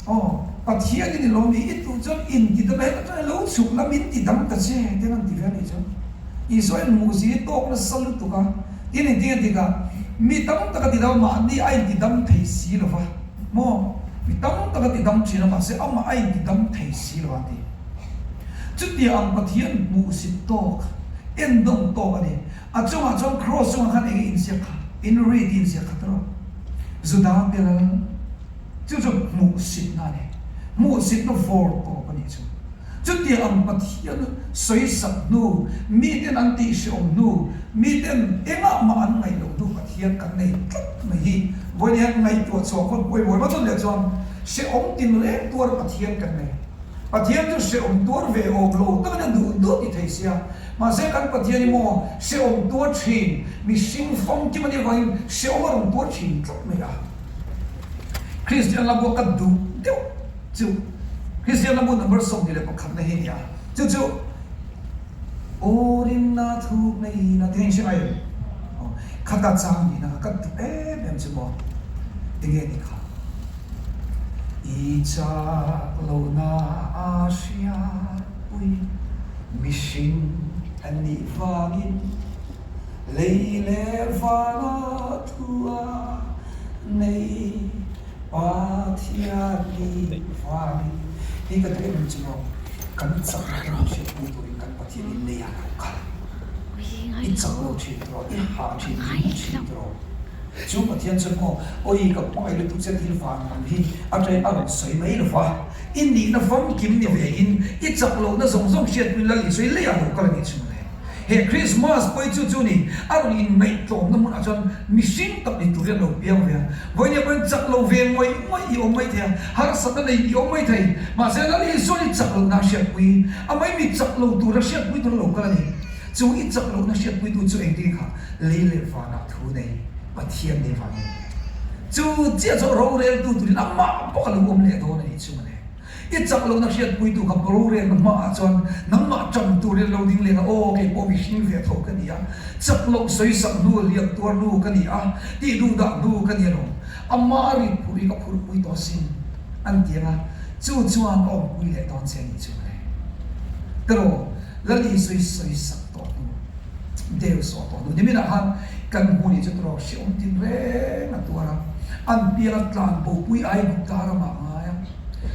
aw Pathian i ni lo mi i duh chuan in ti dam heta tang lo chhuk la min ti dam ta che te an ti ve a nih chu Isua in hmuh si tawk nasa lutuk a tin engtin nge ti kha mi tam tak a ti dam a mahni a in ti dam thei si lo va. Maw? Mi tam tak a ti dam thin a, mahse amah a inti dam thei si lo a ti. Chutia ang Pathian hmuhsit tawk, endawng tawk a ni. A chungah chuan Kraws chungah khan eng nge inziak kha? Inri tih inziak kha tawrh. Juda te lal chu chu hmuhsitna a ni. Hmuhsitna vawr tawp a nih chu. Chutia ang Pathian sawisak hnu, miten an tihhreawm hnu, miten engah mah an ngaih loh hnu Pathian kan nei tlat mai hi vawiin hian ngaihtuah chhuah khawn pawimawh emaw chuan leh chuan hrehawm tinreng tuar Pathian kan nei. Pathian chu hrehawm tuar ve awm lo takin a duh duh ti thei sia. Mahse kan Pathian hi maw hrehawm tuar thin, mihring famkim a nih avangin hrehawm a rawn tuar thin tlat mai a. Kristian lamah ka duh deuh. Chu Kristian lambu number 21 na hi a ni a, chu chu Aw rinna thuk nei na tih a inhre ngai em? Aw khata chang nihna kha ka duh em em chu maw? Enge ni kha? I chak lohna a hriatpui mihring a nih vangin lei leh vana thu a nei. Pathian ni vangin hi ka duh em chu maw, kan chak na kan hriatpui turin kan Pathian in lei ah lo kal. I chak lo thin tawh, i hah thin, i mu thin tawh. Chu Pathian chuan maw, awi ka hmangaih lutuk che thil van lam hi a ṭain a rawn sawi mai lo va, i nihna famkim ni ve in i chak lohna zawng zawng hriatpui Lal Isua i lei ah lo kal a nih chu mawle. He Krismas pawi chu chu ni, a rawn inngaihtlawmna hmunah chuan mihring tak ni turin a lo piang ve a. Vawinia pawhin chak lo ve ngawih ngawih i awm mai thei a, harsatna nei i awm mai thei. Mahse, Lal Isuan i chak lohna a hriatpui, a mai mi chak lo tura hriatpui tur a lo kal a ni. Chu i chak lohna hriatpuitu chu engtin kha lei leh vanah thu nei Pathian nei vangin chu chiah chu roreltu turin amah bawk a lo awm leh dawn a nih chu mawle. I chak lohna hriatpuitu kha rorelna hmaah chuan nangmah ṭang turin lo ding leng a, aw kei pawh mihring ve tho ka ni a, chak loh sawisak hnu, liam tuar hnu ka ni a, tih duh dah hnu ka ni alawm, ama rit phurh hi ka phurhpui tawh asin an ti ang a, chu chuan a awmpui leh dawn che a nih chu mawle. Teraw, Lal Isui sawisak tawh hnu, deu sawh tawh hnu, niminah khan kan hmu nih chu teraw hreawm tin reng a tuar a, an piang a tlan bopui Aigupta ramah a ngai a.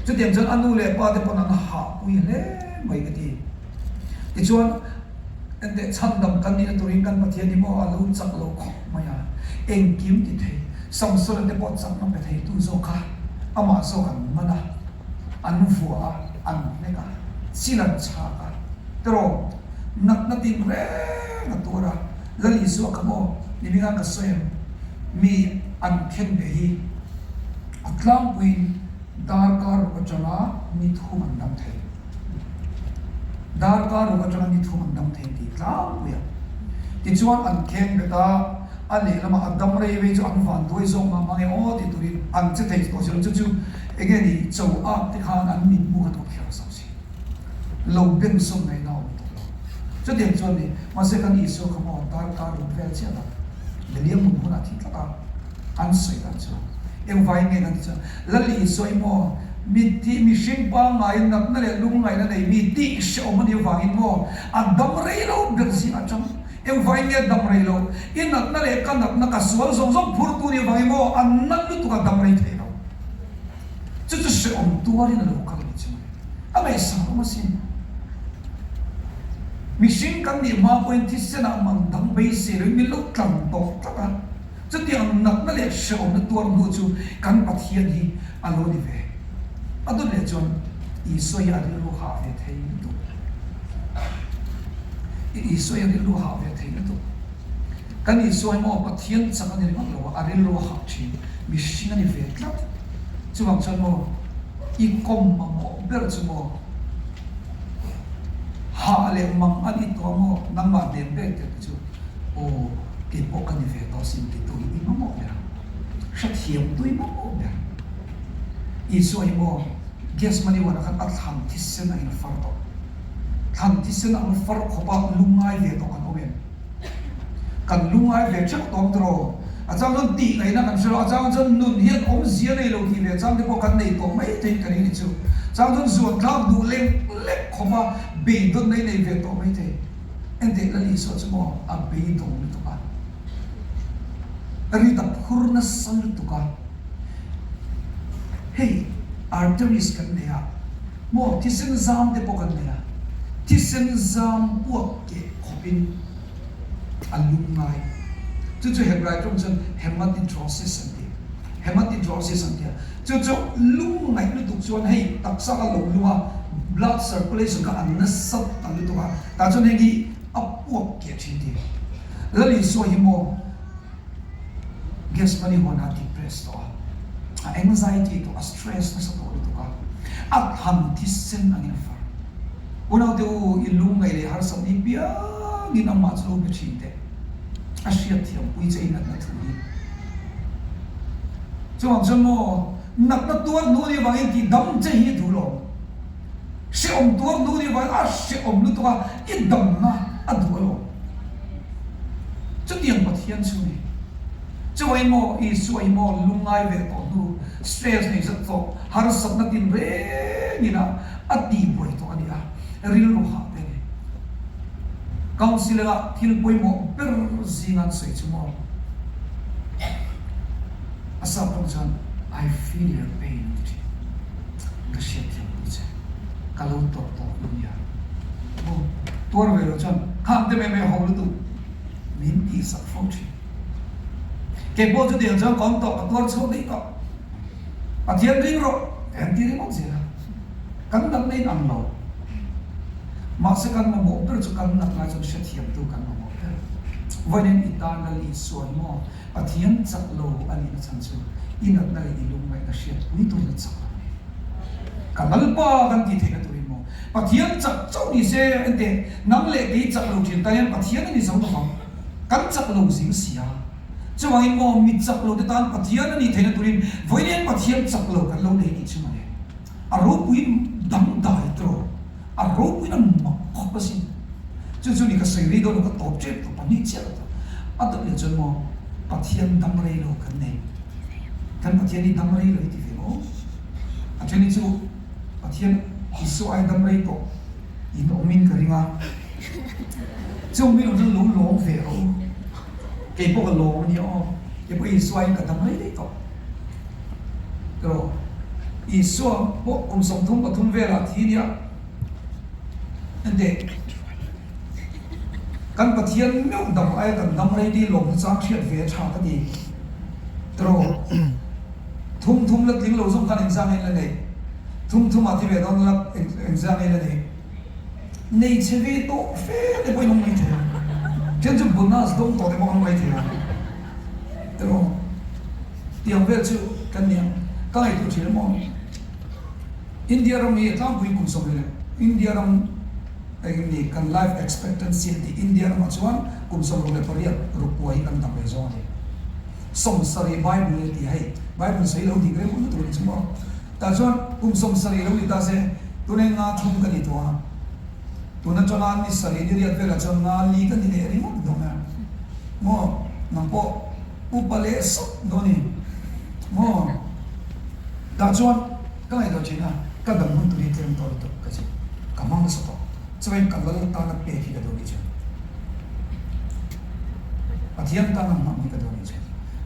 Chutiang chuan a nu leh pa te pawn an hahpui hle mai ka ti. Tichuan, enteh chhandam kan nihna turin kan Pathian hi maw a lo chak lo khawp mai a, engkim ti thei, Samson-a te pawh chakna pe theitu zawk kha amah zawk an man a, an vuah a, an hnek a, chil an chhak a, teraw natna tin reng a tuar a. Lal Isua ka maw ni hming a ka sawi em? Mi an khen ve hi a tlangpuiin darkar ruk atanga ni thum an dam thei. Darkar ruk atanga ni thum an dam thei tih tlangpui a. Tichuan an kheng bet a, a lehlamah a dam rei vei chu an van duai zawk mah mang e aw tih turin an che thei tawh si lo. Chu chu enge ni cho ap te khan an mitmu kha tawp kher zawk si. Lo beng sawm ngaihna a awm tawh lo. Chutiang chuan ni, mahse kan Isua kha maw darkar ruk vel chiah lo. Leliang mun hunah thi tlat a, an sawi dan chu engvaiin nge kan ti chuan, Lal Isua i maw, mitthi mihring pangngaiin natna leh lungngaihna nei mi tih hrehawm a nih avangin maw a dam rei lo ber zing atang engvaiin nge dam rei lo, i natna leh ka natna ka sual zawng zawng phurtu nih avangin maw a nat lutuk a dam rei thei lo. Chu chu hrehawm tuarin a lo kal a ni chu. A ngaihsang awm asin. Mihring kan nih hma pawhin thisenah man dang beisei loin min lo tlang tawh tlat a, chutiang natna leh hrehawmna tuar hnu chu kan Pathian hi a lo ni ve. A dawt leh chuan Isua hi a rilru hah ve thei lutuk. Isua hi a rilru hah ve thei lutuk. Kan Isua hi maw Pathian chak a ni ringawt lo a, a rilru a hah thin. Mihring a ni ve tlat. Chuvang chuan maw i kawm mamawh ber chu maw hah leh mang a ni tawh maw nangmah hnem ber tih te chu aw kei pawh ka ni ve tawh sin tih tu hi i mamawh ber a, hrethiam tu i mamawh ber. Isua hi maw Gethsemane huanah khan a thlan thisen angin a far tawh. Thlan thisen ang far khawpa lungngai ve tawh kan awm em? Kan lungngai ve theuh tawng tawh. A chang chuan tih ngaihna kan hre lo, a chang chuan nun hian awmzia nei lo tih ve chang te pawh kan nei tawh mai thei ka ring ni chu. Chang chuan zuan thlak duh lek lek khawp a beidawn nei nei ve tawh mai thei. Enteh Lal Isua chu maw a beidawng lutuk a, rit a phur nasa lutuk a. Hei arteries kan nei a maw thisen zam te pawh kan nei a, thisen zam puak keh khawpin a lung ngai. Chu chu Hebrai tawng chuan hematidrosis an ti. Hematidrosis an ti a. Chu chu lung ngaih lutuk chuan hei taksa kha lo lung a, blood circulation kha a nasat ta lutuk a, tah chuan heng hi a puak keh thin ti. Lal Isua hi maw Gethsemane huanah a depress tawh a, a anxiety tawh, a stress nasa tawh lutuk a, a thlan thisen angin a far. Unaute u, i lungngaih leh harsat ni piangin amah chu lo be thin teh. A hriatthiam pui che i natna thu hi. Chuvang chuan maw, natna tuar hnu ni avangin tih dam che hi duh lo. Hrehawm tuar hnu ni avangin a hrehawm lutuk a, i damna a duh alawm. Chutiang Pathian chu ni. Chuvangin maw, Isua hi maw lungngai ve tawh hnu, stress nei zat tawh, harsatna tin rengin a a tihbuai tawh a ni a, rilru hah te a ni. Counselling-ah thil pawimawh ber zinga an sawi chu maw? A sap rawng chuan I feel your pain an ti thin. Ka hriatthiam pui che, ka lo tawrh tawh hnu nia. Maw? Tuar ve lo chuan khang te mai mai a ho lutuk min tihsak fo thin. Kei pawh chutiang chuan ka awm tawh, ka tuar chhuak daih tawh. Pathian ring rawh, ka en ti ringawt zel a. Kan natna in ang lo. Mahse kan mamawh ber chu kan nat lai chuan hrethiamtu kan mamawh ber. Vawiin i tan Lal Isua hi maw Pathian chak lo a nihna chhan chu i natna leh i lungngaihna hriatpui turin a chak lo a ni. Ka Lalpa kan tih theihna turin maw Pathian chak chauh ni se enteh nang leh kei chak lo thin tan hian Pathian a ni zo lovang. Kan chak lo zing si a. Chuvangin maw mi chak lo te tan Pathian a nih theihna turin vawiin Pathian chak lo kan lo nei tih chu mawle. A ropuiin dangdai tawh, a ropuiin a mak khawp asin. Chu chu ni ka sawi rei dawn lo, ka tawp tep tawh, pahnih chiah ka tawp. A dawt leh chuan maw Pathian dam rei lo kan nei. Kan Pathian hi dam rei lo i ti ve maw? A then hi chu Pathian Isua ai dam rei tawh in awmin ka ring a. Chung mi awm chuan lo lawm ve rawh u. Kei pawh ka lawm a nia aw. Kei pawh Isua in ka dam rei daih tawh. Tiraw? Isua pawh kum 33 velah thi nia. Enteh, kan Pathian meuh dam aia kan dam rei dil lawm nachang hriat ve a tha ka ti. Tiraw? Thum thum la tling lo zawng khan engzah nge la neih? Thum thum ah thi ve dawn la engzah nge la neih? Nei chhe ve tawh fe te pawhin awm mai thei a. Then chu bonus dawng tawh te pawh an ngaithei a, tiraw? Tiang vel chu kan ni ang. Ka ngaihtuah thin emaw? India ram hi a tlangpui kum 21 India ram eng ni kan life expectancy an tih India ramah chuan kum 68 rukua hi kan dam rei zawng a ni. 70 Bible a ti a hei Bible sawi lo dik reng lutuk a ni chu maw? Tah chuan kum 70 lo ni ta se tuna nga thum ka ni tawh a, tuna atanga ni sarih ni riat velah chuan nga li ka ni leh ringawt dawn a maw? Nang pawh Upa leh sawt dawn i maw? Tah chuan ka ngaihtuah thin a, ka dam hun tur hi tlem tawh lutuk ka chu ka hmang nasa tawh. Chuvangin ka lal tana pek hi ka duh ni chu. Pathian tana hmang hi ka duh ni chu.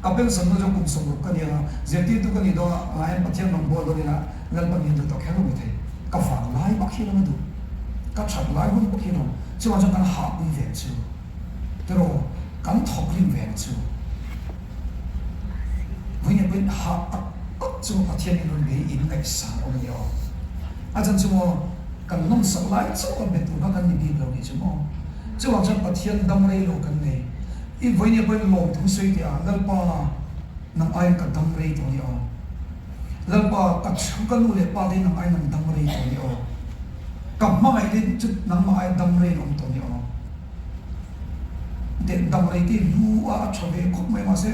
Ka pension hnu chuan kum 60 ka ni ang a, zirtirtu ka nih dawn a, ah hian Pathian rawn bawl dawn ila Lalpa min duh tawh kher lo mai thei. Ka vang lai bawk hi a lang a duh. Ka that lai hun bawk hi a lang. Chuvang chuan kan hahpui ve ang chu. Tiraw, kan thawk rim ve ang chu. Vawiin pawhin hah tak tak chu Pathian in rawn bei in ngaihsan awm a ni aw. A chan chu maw, kan nawmsak lai chauh a be tur kha kan ni bik lo nih chu maw. Chuvang chuan Pathian dam rei lo kan nei. I vawiin pawhin lawmthu sawi teh a, Lalpa, nang aiin ka dam rei tawh a ni aw. Lalpa, ka chhung ka nu leh pa te nang aiin an dam rei tawh a ni aw. Ka hmangaih te chu nangmah aiin dam rei an awm tawh a ni aw. Deh dam rei te lu a a tha ve khawp mai mahse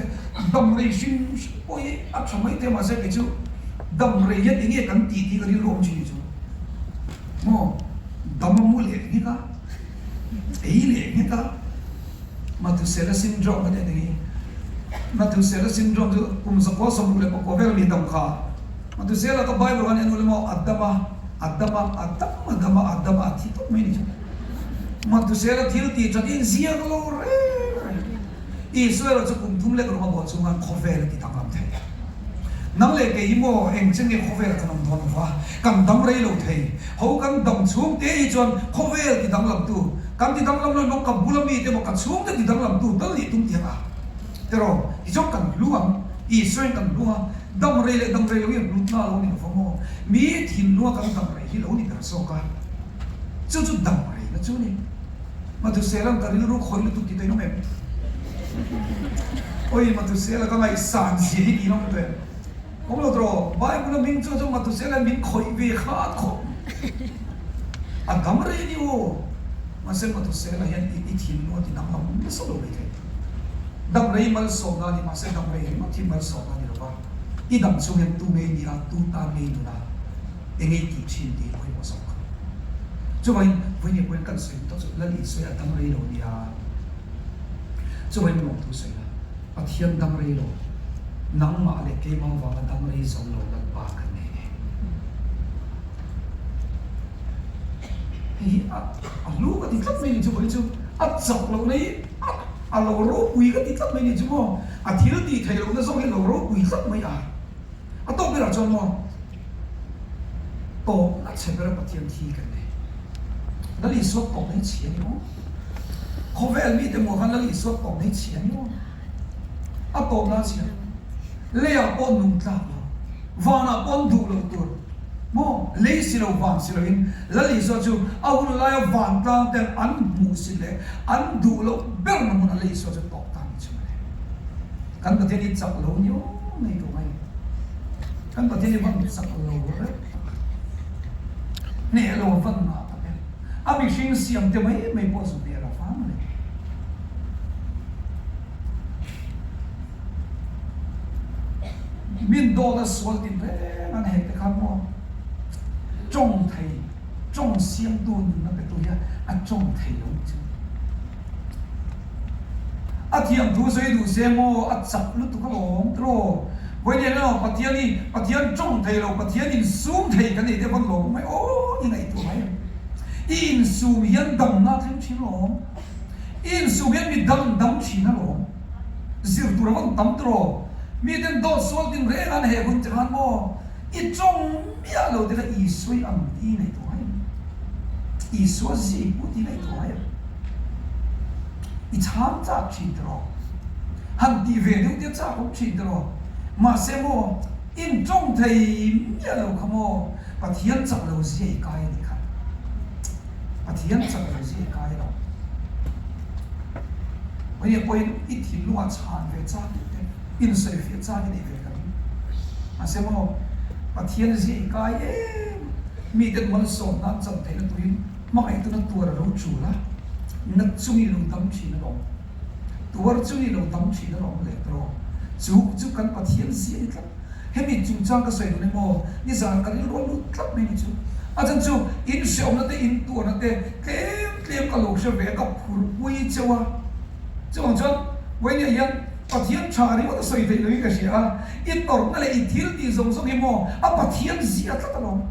dam rei hrim hrim pawh hi a tha mai te mahse kei chu dam rei hian enge kan tih tih ka rilru awm thin hi chu maw dam a mu leh nghek a ei leh nghek a Mathusela syndrome ka tih ang hi Mathusela syndrome chu kum 164 vel mi dam kha Mathusela ka Bible khan en ula maw a dam a a dam a a dam a dam a a dam a a thi tawp mai ni chu. Mathusela thil tih that in ziak lo reng reng. Israel chu kum thum lek rawng a bawh chung khan khawvel a ti danglam thei. Nang leh kei hi maw eng che nge khawvel kan awm dawn lova, kan dam rei lo thei. Ho kan dam chhung te hi chuan khawvel ti danglam tu, kan ti danglam lo emaw ka bula mi te emaw ka chhung te ti danglam tu tal nih tum tiang a. Tiraw, tichuan kan hlu ang, Israel kan hlu a, dam rei leh dam rei lo hi hlutna a lo ni lova maw? Mi thinlunga kan dam rei hi lo ni ber zawk a. Chu chu dam reina chu a ni. Mathusela'n ka rilru khawih lutuk tih tawhin awm em? Awi Mathusela ka ngaihsan zia hi tiin awm tawh em? Awm lo tawh Bible a hming chuan chuan Mathusela'n min khawih ve khat khawp. A dam rei a ni aw. Mahse Mathusela hian i i thinlung a ti danglam nasa lo mai thei. Dam rei malsawmna a ni mahse dam rei ringawt hi malsawmna a ni lo va. I dam chhung hian tu ngei ni a, tu tan ngei nun a. Eng ei tih thin tih pawimawh zawk. Chuvangin vawiin pawhin kan sawi tawh chu Lal Isua a dam rei lo nia. Chuvangin lawmthu sawi la, Pathian dam rei lo, nangmah leh keimah vanga dam rei zo lo Lalpa kan nei e. Hei hi a a hlu ka ti tlat mai ni chu vawiin chu a chak lohna hi a a lo ropui ka ti tlat mai ni chu maw. A thil tih theih lohna zawk hi a lo ropui tlat mai a. A tawp berah chuan maw tawpna chhe bera Pathian thi kan nei. Lal Isua tawpna hi chhia ni maw? Khawvel mite maw khan Lal Isua tawpna hi chhia ni maw? A tawpna a chhia. Leiah pawh nung tlak lo, vanah pawh an duh loh tur maw? Lei si lo, van si loin Lal Isua chu a hun laia vantlang ten an hmuh si leh an duh loh berna hmunah Lal Isua chu tawp ta ni chu mawle. Kan Pathian hi chak lo ni aw. Mai ka mai. Kan Pathian hi van chak lo reuh tak. Hneh lo van ngah tak e. A mihring siam te mai mai pawh chu hneh lo fang a ni. Min dawt a sual tin reng an hek te khan maw tawng thei, tawng siamtu nunna petu hian a tawng thei lo ni chu. A thiam thu sawi duh se maw? A chak lutuk alawm tiraw? Vawiin emaw Pathian hi Pathian tawng thei lo, Pathian insum thei kan nei te pawn lawm mai aw i ngaihtuah mai em? I insum hian damna a thleng thin alawm. I insum hian mi dang dam thin alawm. Zir tur a vawn tam tiraw? Miten dawt sual tin reng an heh hun che khan maw? I tawng miah lo te kha Isua i ang tih i ngaihtuah ngai em? Isua zik pawh tih i ngaihtuah ngai em? I chhang chak thin tiraw? Han tih ve deuh te chak awm thin tiraw? Mahse maw, in tawng thei miah lo kha maw, Pathian chak lo zia i kai a nih kha. Pathian chak lo zia i kai lo. Vawiin pawhin i thinlungah chhan ve chak tih te, insawifiah chak i neih ve ka ring. Mahse maw, Pathian zia i kai em? Miten malsawm nan chan theihna turin hmangaihtu na tuar a lo tul a, na chung i lo dam thin a lawm. Tuar chung i lo dam thin a lawm leh tawh. Chu chu kan Pathian zia ni tlat. Hemi chungchang ka sawi duh emaw, nizan ka rilru a lut tlat mai ni chu. A chan chu in hreawmna te, in tuarna te tlem tlem ka lo hre ve a, ka phurpui cheu a. Chuvang chuan Wayne-a hian Pathian tha ringawt a sawi theih loin ka hria a, i tawrhna leh i thil tih zawng zawng hi maw a Pathian zia tlat alawm.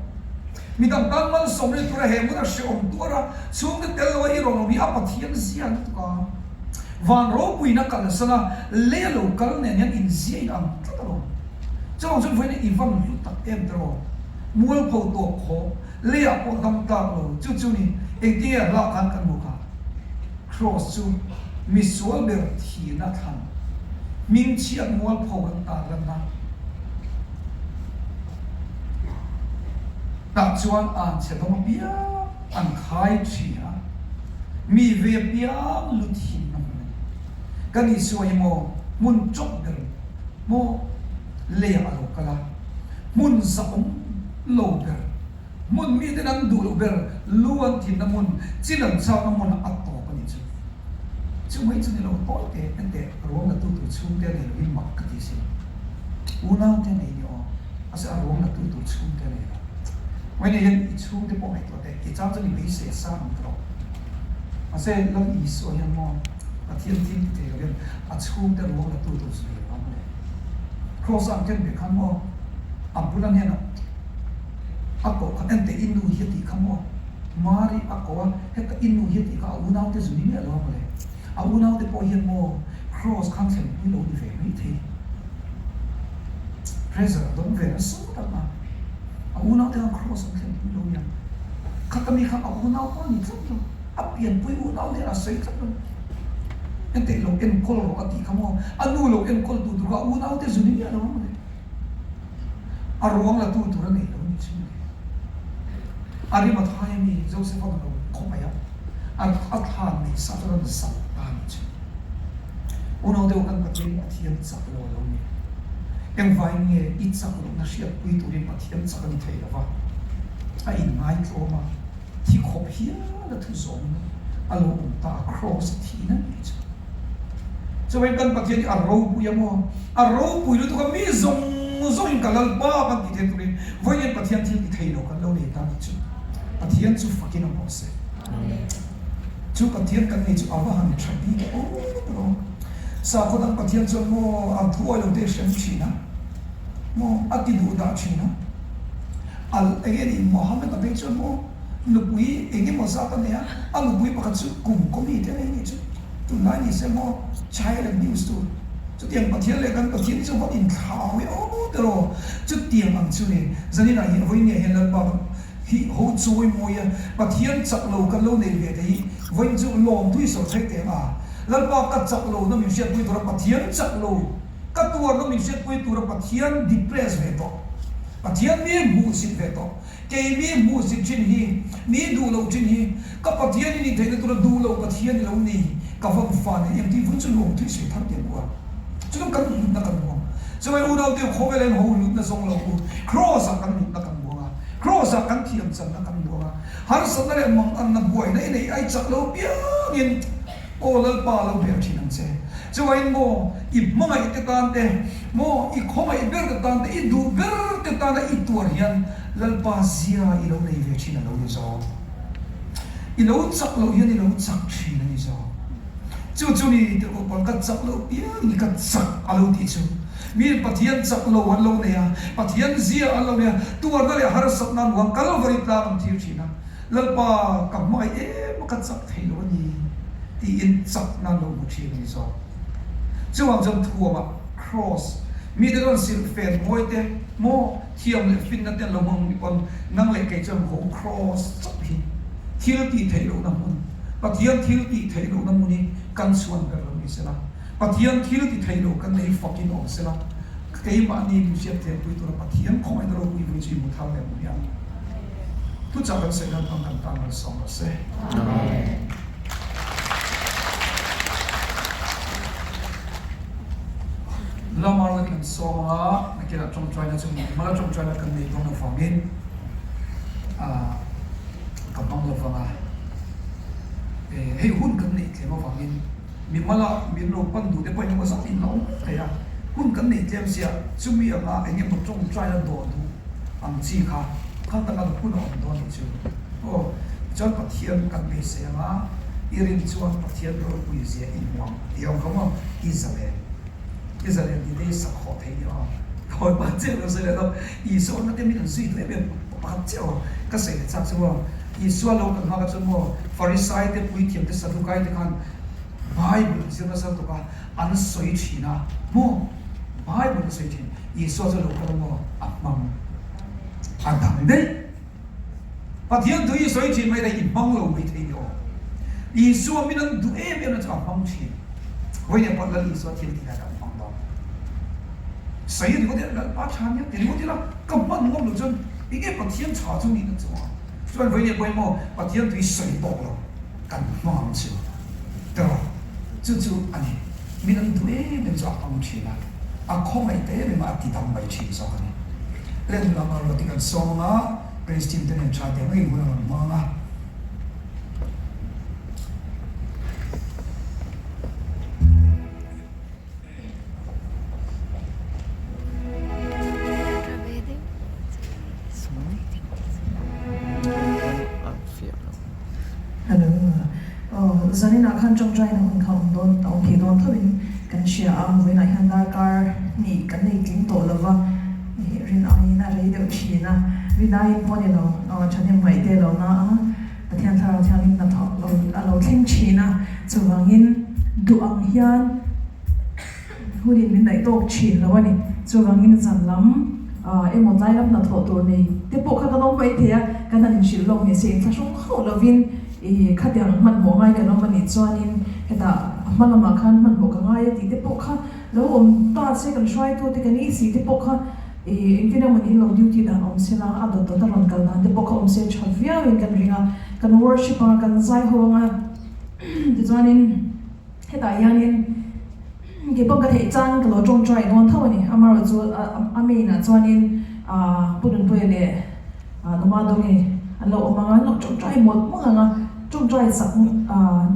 Midang tan malsawmna ni tura he hmuna hreawm tuara chhungte tel loa i rawn awm hi a Pathian zia lutuk a. Van ropuina kalsan a, lei a lo kal nen hian inzia in ang tlat alawm. Chuvang chuan vawiin i van hlu tak em te rawh. Mualpho tawp khaw, leiah pawh dam tlak lo, chu chu ni engtinge a hlak khan kan hmu kha. Kraws chu misual ber thihna thlan, hmingchhiat mualpho kan tarlanna tah chuan anchhe dawng apiang an khai thin a, mi ve apiang lu thin na hmun a ni. Kan Isua hi maw hmun chawp ber maw leiah a lo kal a, hmun zahawm lo ber, hmun miten an duh loh ber, lu an thinna hmun, chin an chakna hmun a tawp a ni chu. Chu mai chu ni lo tawi te enteh ruang la tu tur chhungte a nei loin mak ka ti sin. Unaute nei ni aw, mahse a ruang la tu tur chhungte a nei lo. Vawiin hian i chhungte pawh ngaihtuah teh, i chang chuan i beisei a sang ang tawh. Mahse Lal Isua hian maw Pathian thil ti thei lo hian a chhungte ruang la tu tur chu nei lo ang le. Kraws a an ken ve khan maw a bula hnenah a koh kha enteh i nu hi a tih kha maw Mari a koh a, heta i nu hi a tih kha a unaute zu ni miah lo ang le. A unaute pawh hian maw Kraws khan thlenpui lo ni ve mai thei. Pressure a dawng ve nasa tak a, a unaute khan Kraws an thlenpui lo nia. Khata mi kha a unau pawh a ni tlat lo, a pianpui unau hian a sawi tlat lo. Enteh lo enkawl rawh a tih kha maw, a nu lo enkawl tu tur kha a unaute zu ni miah lo ang le. A ruang la tu tur a nei lo ni chu le. A rim a thai a mi, Joseph-a ka lo khawngaih a, a thlan nei sa chu a rawn zalh ta a ni chu. Unau deuh kan Pathian hi Pathian chak lo a lo ni. Engvaiin nge i chak lohna hriatpui turin Pathian chak a ni thei lo va, a inngaithlawm a, thi khawp hial a thu zawmin a lo awm ta a, kraws a thihna ngei chu. Chuvangin kan Pathian hi a ropui a maw? A ropui lutuk a, mi zawng zawngin ka Lalpa kan tih theih turin vawiin Pathian thil ti thei lo kan lo nei ta ni chu. Pathian chu fakin awm rawh se. Chu Pathian kan nei chu a va han tha bik e aw tawh aw. Sakhaw dang Pathian chuan maw an thu awi lo te hrem thin a, maw a ti duh dah thin a. Al enge ni Mohammed a phei chuan maw nupui eng emaw zat a nei a, a nupui pakhat chu kum kaw mi te a nei nih chu. Tunlai ni se maw child abuse tur chutiang Pathian leh kan Pathian chu va inthlau e aw tiraw chutiang ang chu ni. Zaninah hi vawiin ah hian Lalpa hi ho chawi mawi a, Pathian chak lo kan lo nei ve te hi vawiin chu lawmthu i sawi thei teh ang a, Lalpa ka chak lo na min hriatpui tura Pathian chak lo ka tuarna min hriatpui tura Pathian depress ve tawh, Pathian mi hmuhsit ve tawh. Kei mi hmuhsit thin hi, mi duh loh thin hi, ka Pathian i nih theihna tura duh loh Pathian i lo ni, ka van fa nei em tih vun chu lawm thui sawi thar teh bu a. Chuan kan hlutna kan hmu ang. Chuvai unaute khawvel en ho hlutna zawng lo u, Kraws ah kan hlutna kan hmu ang a, Kraws ah kan thiam channa kan hmu ang a, harsatna leh manganna buaina i neih ai chak lo piangin, Aw Lalpa lo ber thin ang che. Chuvain maw i hmangaih te tan te, maw i khawngaih ber te tan te, i duh ber te tana i tuar hian Lalpa zia i lo nei ve thin a lo ni zawk. I lo chak loh hian i lo chak thin a ni zawk. Chu chu ni tirhkoh pawl ka chak loh piang i ka chak a lo tih chu. Mi Pathian chak lo an lo nei a, Pathian zia an lo nei a, tuarna leh harsatna an huang Kalvari tlang an thir thin a. Lalpa, ka hmangaih em a, ka chak thei lo a ni, tiin chakna an lo hmu thin a ni zawk. Chuvang chuan thuamah Kraws, mite chuan silhfen mawi te, maw, thiam leh finna te an lo hmang ni pawn nang leh kei chuan ho Kraws chauh hi thil tih theih lohna hmun, Pathian thil tih theih lohna hmun hi kan chhuan ber lo ni sela, Pathian thil ti thei lo kan nei fakin awm sela, keimahni min hriatthiampui tura Pathian khawngaihna ropui vui chu i hmu thar leh hmu hian thuchah kan sawi nan hmang kan tan malsawm rawh se. Amen. Lamar la kan sawm anga nakinah tawngtaina chu mala tawngtaina kan nei dawn avangin ka hmang lo vang a, hei hun kan neih tlem avangin mi mala min lo pan duh te pawhin emaw zat in la awm thei a, hun kan neih tlem sia chumi anga eng emaw tawngtaina dawh duh ang chi kha khang taka hun a awm dawn tih chu aw tichuan Pathian kan beisei anga i rin chuan Pathian ropui zia i hmu ang tih a awm kha maw i zalen. I zalen tih te hi sak hawh thei ni aw. Thawi pah chiah lo sawi leh lo. Isua awmna te min an zui duh em em pakhat chiah aw. Ka sawi leh chak chu maw. Isua lo kan hma kha chuan maw Farisai te, Puithiam te, Sadukai te khan Bible an zir nasa lutuk a, an sawi thin a maw. Bible an sawi thin. Isua chu lo kal a maw a hmang a dang daih. Pathian thu i sawi thin mai thei, i hmang lo mai thei ni aw. Isua min an duh em em na chu a hmang thin. Vawiin pawh Lal Isua thil tih lai kan hmang dawn. Sawi ringawt ila Lalpa tha nia ti ringawt ila ka hman ngawm loh chuan enge Pathian tha chu nih na chu ang. Chuan vawiin pawh emaw Pathian thu i sawi tawk lo kan hmang ang chu tiraw. Chu chu a ni. Min an duh em em chu a hmang thin a, a khawngaih ta em em a, a ti dam mai thin zawk a ni. Len lama ruat hi kan sawm ang a, praise team te nen tha tiang ngeiin hun a rawn hmang a. Hello. Aw, zaninah khan tawngtaina hun kha awm dawn, a awm thei dawn tho in kan hria a, vawiinah hian darkar hnih kan nei tling tawh lo va, ih rin aiin a rei deuh thin a, rin aiin pawh ni lo, aw thahnem ngaih te lo na a, Pathian Thlarau Thianghlim hnathawk lo a lo thleng thin a, chuvangin duh ang hian Hunin min naih tawk thin lo a ni. Chuvangin zan lam emaw tlai lam hnathawh tur nei te pawh kha kan awm mai thei a, kan han inhrilh lawk ni se inthlahrung hauh lovin ih khatiang hmanhmawh ngai kan awm a nih chuanin hetah a hma lamah khan hmanhmawh ka ngai a tih te pawh kha lo awm ta se kan hruaitu te kan isi te pawh kha ih engtin emaw ni lo duty dan awm se la a dawt dawt a rawn kal dan te pawh kha awm se tha viauin kan ring a, kan worship anga kan zai ho anga tichuanin. Hetah hianin kei pawh ka theih chang ka lo tawngtai dawn tho a ni. Amaherawhchu a main ah chuanin Pu Nunpuia leh Numa Dawngi an lo awm ang a, an lo tawngtai mawlh mawlh ang a, tawngtai sak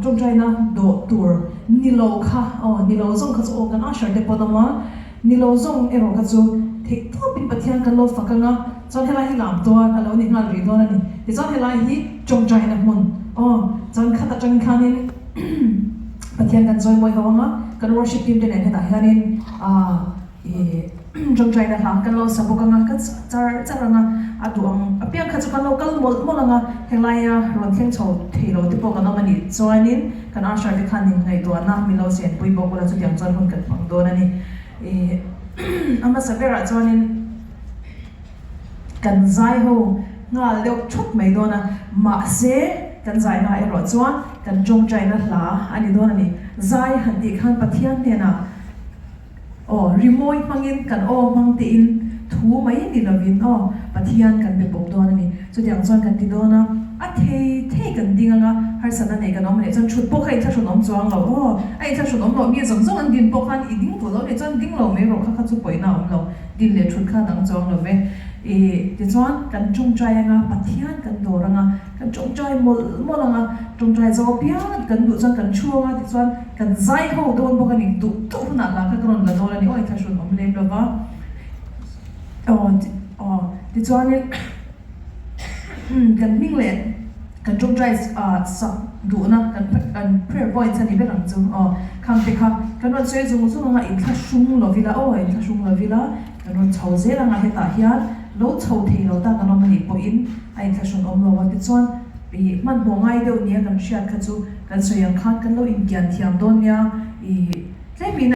tawngtaina dawh tur ni lo kha aw ni lo zawng kha chu aw kan usher te pawh an awm a, ni lo zawng erawh kha chu theih tawpin Pathian kan lo fak ang a, chuan helai hi lam dawn a lo ni nghal rih dawn a ni. Tichuan helai hi tawngtaina hmun aw chuan khat atang khanin. Pathian kan chawi mawi ho anga, kan worship team te nen hetah hianin ih tawngtaina hla kan lo sa bawk anga, kan sa char char anga, a duh ang apiang kha chu kan lo kal mawlh mawlh anga, henglaia rawn thleng chho thei lo te pawh kan awm a nih chuanin kan usher te khan inngaihtuahna min lo chenpui bawk ula chutiang chuan hun kan hmang dawn a ni. Ih a hmasa berah chuanin. Kan zai ho nghal deuh thut mai dawn a, mahse kan zaina erawh chuan kan tawngtaina hla a ni dawn a ni. Zai han tih khan Pathian hnenah aw rimawi hmangin kan aw hmang tein thu mai ni lovin aw Pathian kan be pawp dawn a ni. Chutiang chuan kan ti dawn a, a thei thei kan ding anga harsatna nei kan awm leh chuan thut pawh kha inthlahrun awm chuang lo aw, a inthlahrun awm loh mi zawng zawng an din pawh khan i ding duh lo leh chuan ding lo mai rawh kha kha chu pawina a awm lo. Din leh thut kha dang chuang lo ve. Ih, tichuan kan tawngtai anga, Pathian kan dawr anga, kan tawngtai mawlh mawlh anga, tawngtai zo apiang kan duh chuan kan thu anga, tichuan kan zai ho dawn bawk a ni. Duh duh hunah lah kha ka rawn la dawn a ni. Aw, inthlahrun awm lem lo va. Aw, aw, tichuanin kan hming leh kan tawngtai sak duhna kan kan prayer points a ni ber ang chu. Aw, khang te kha kan rawn sawi zung zung anga inthlahrung lo ila, aw, inthlahrung lo ila kan rawn chho zel anga hetah hian lo chho thei lo ta kan awm a nih pawhin a inthlahrun awm lo a. Tichuan, ih hmanhmawh ngai deuh nia kan hriat kha chu kan sawi ang khan kan lo inkian thiam dawn nia, ih tlemin.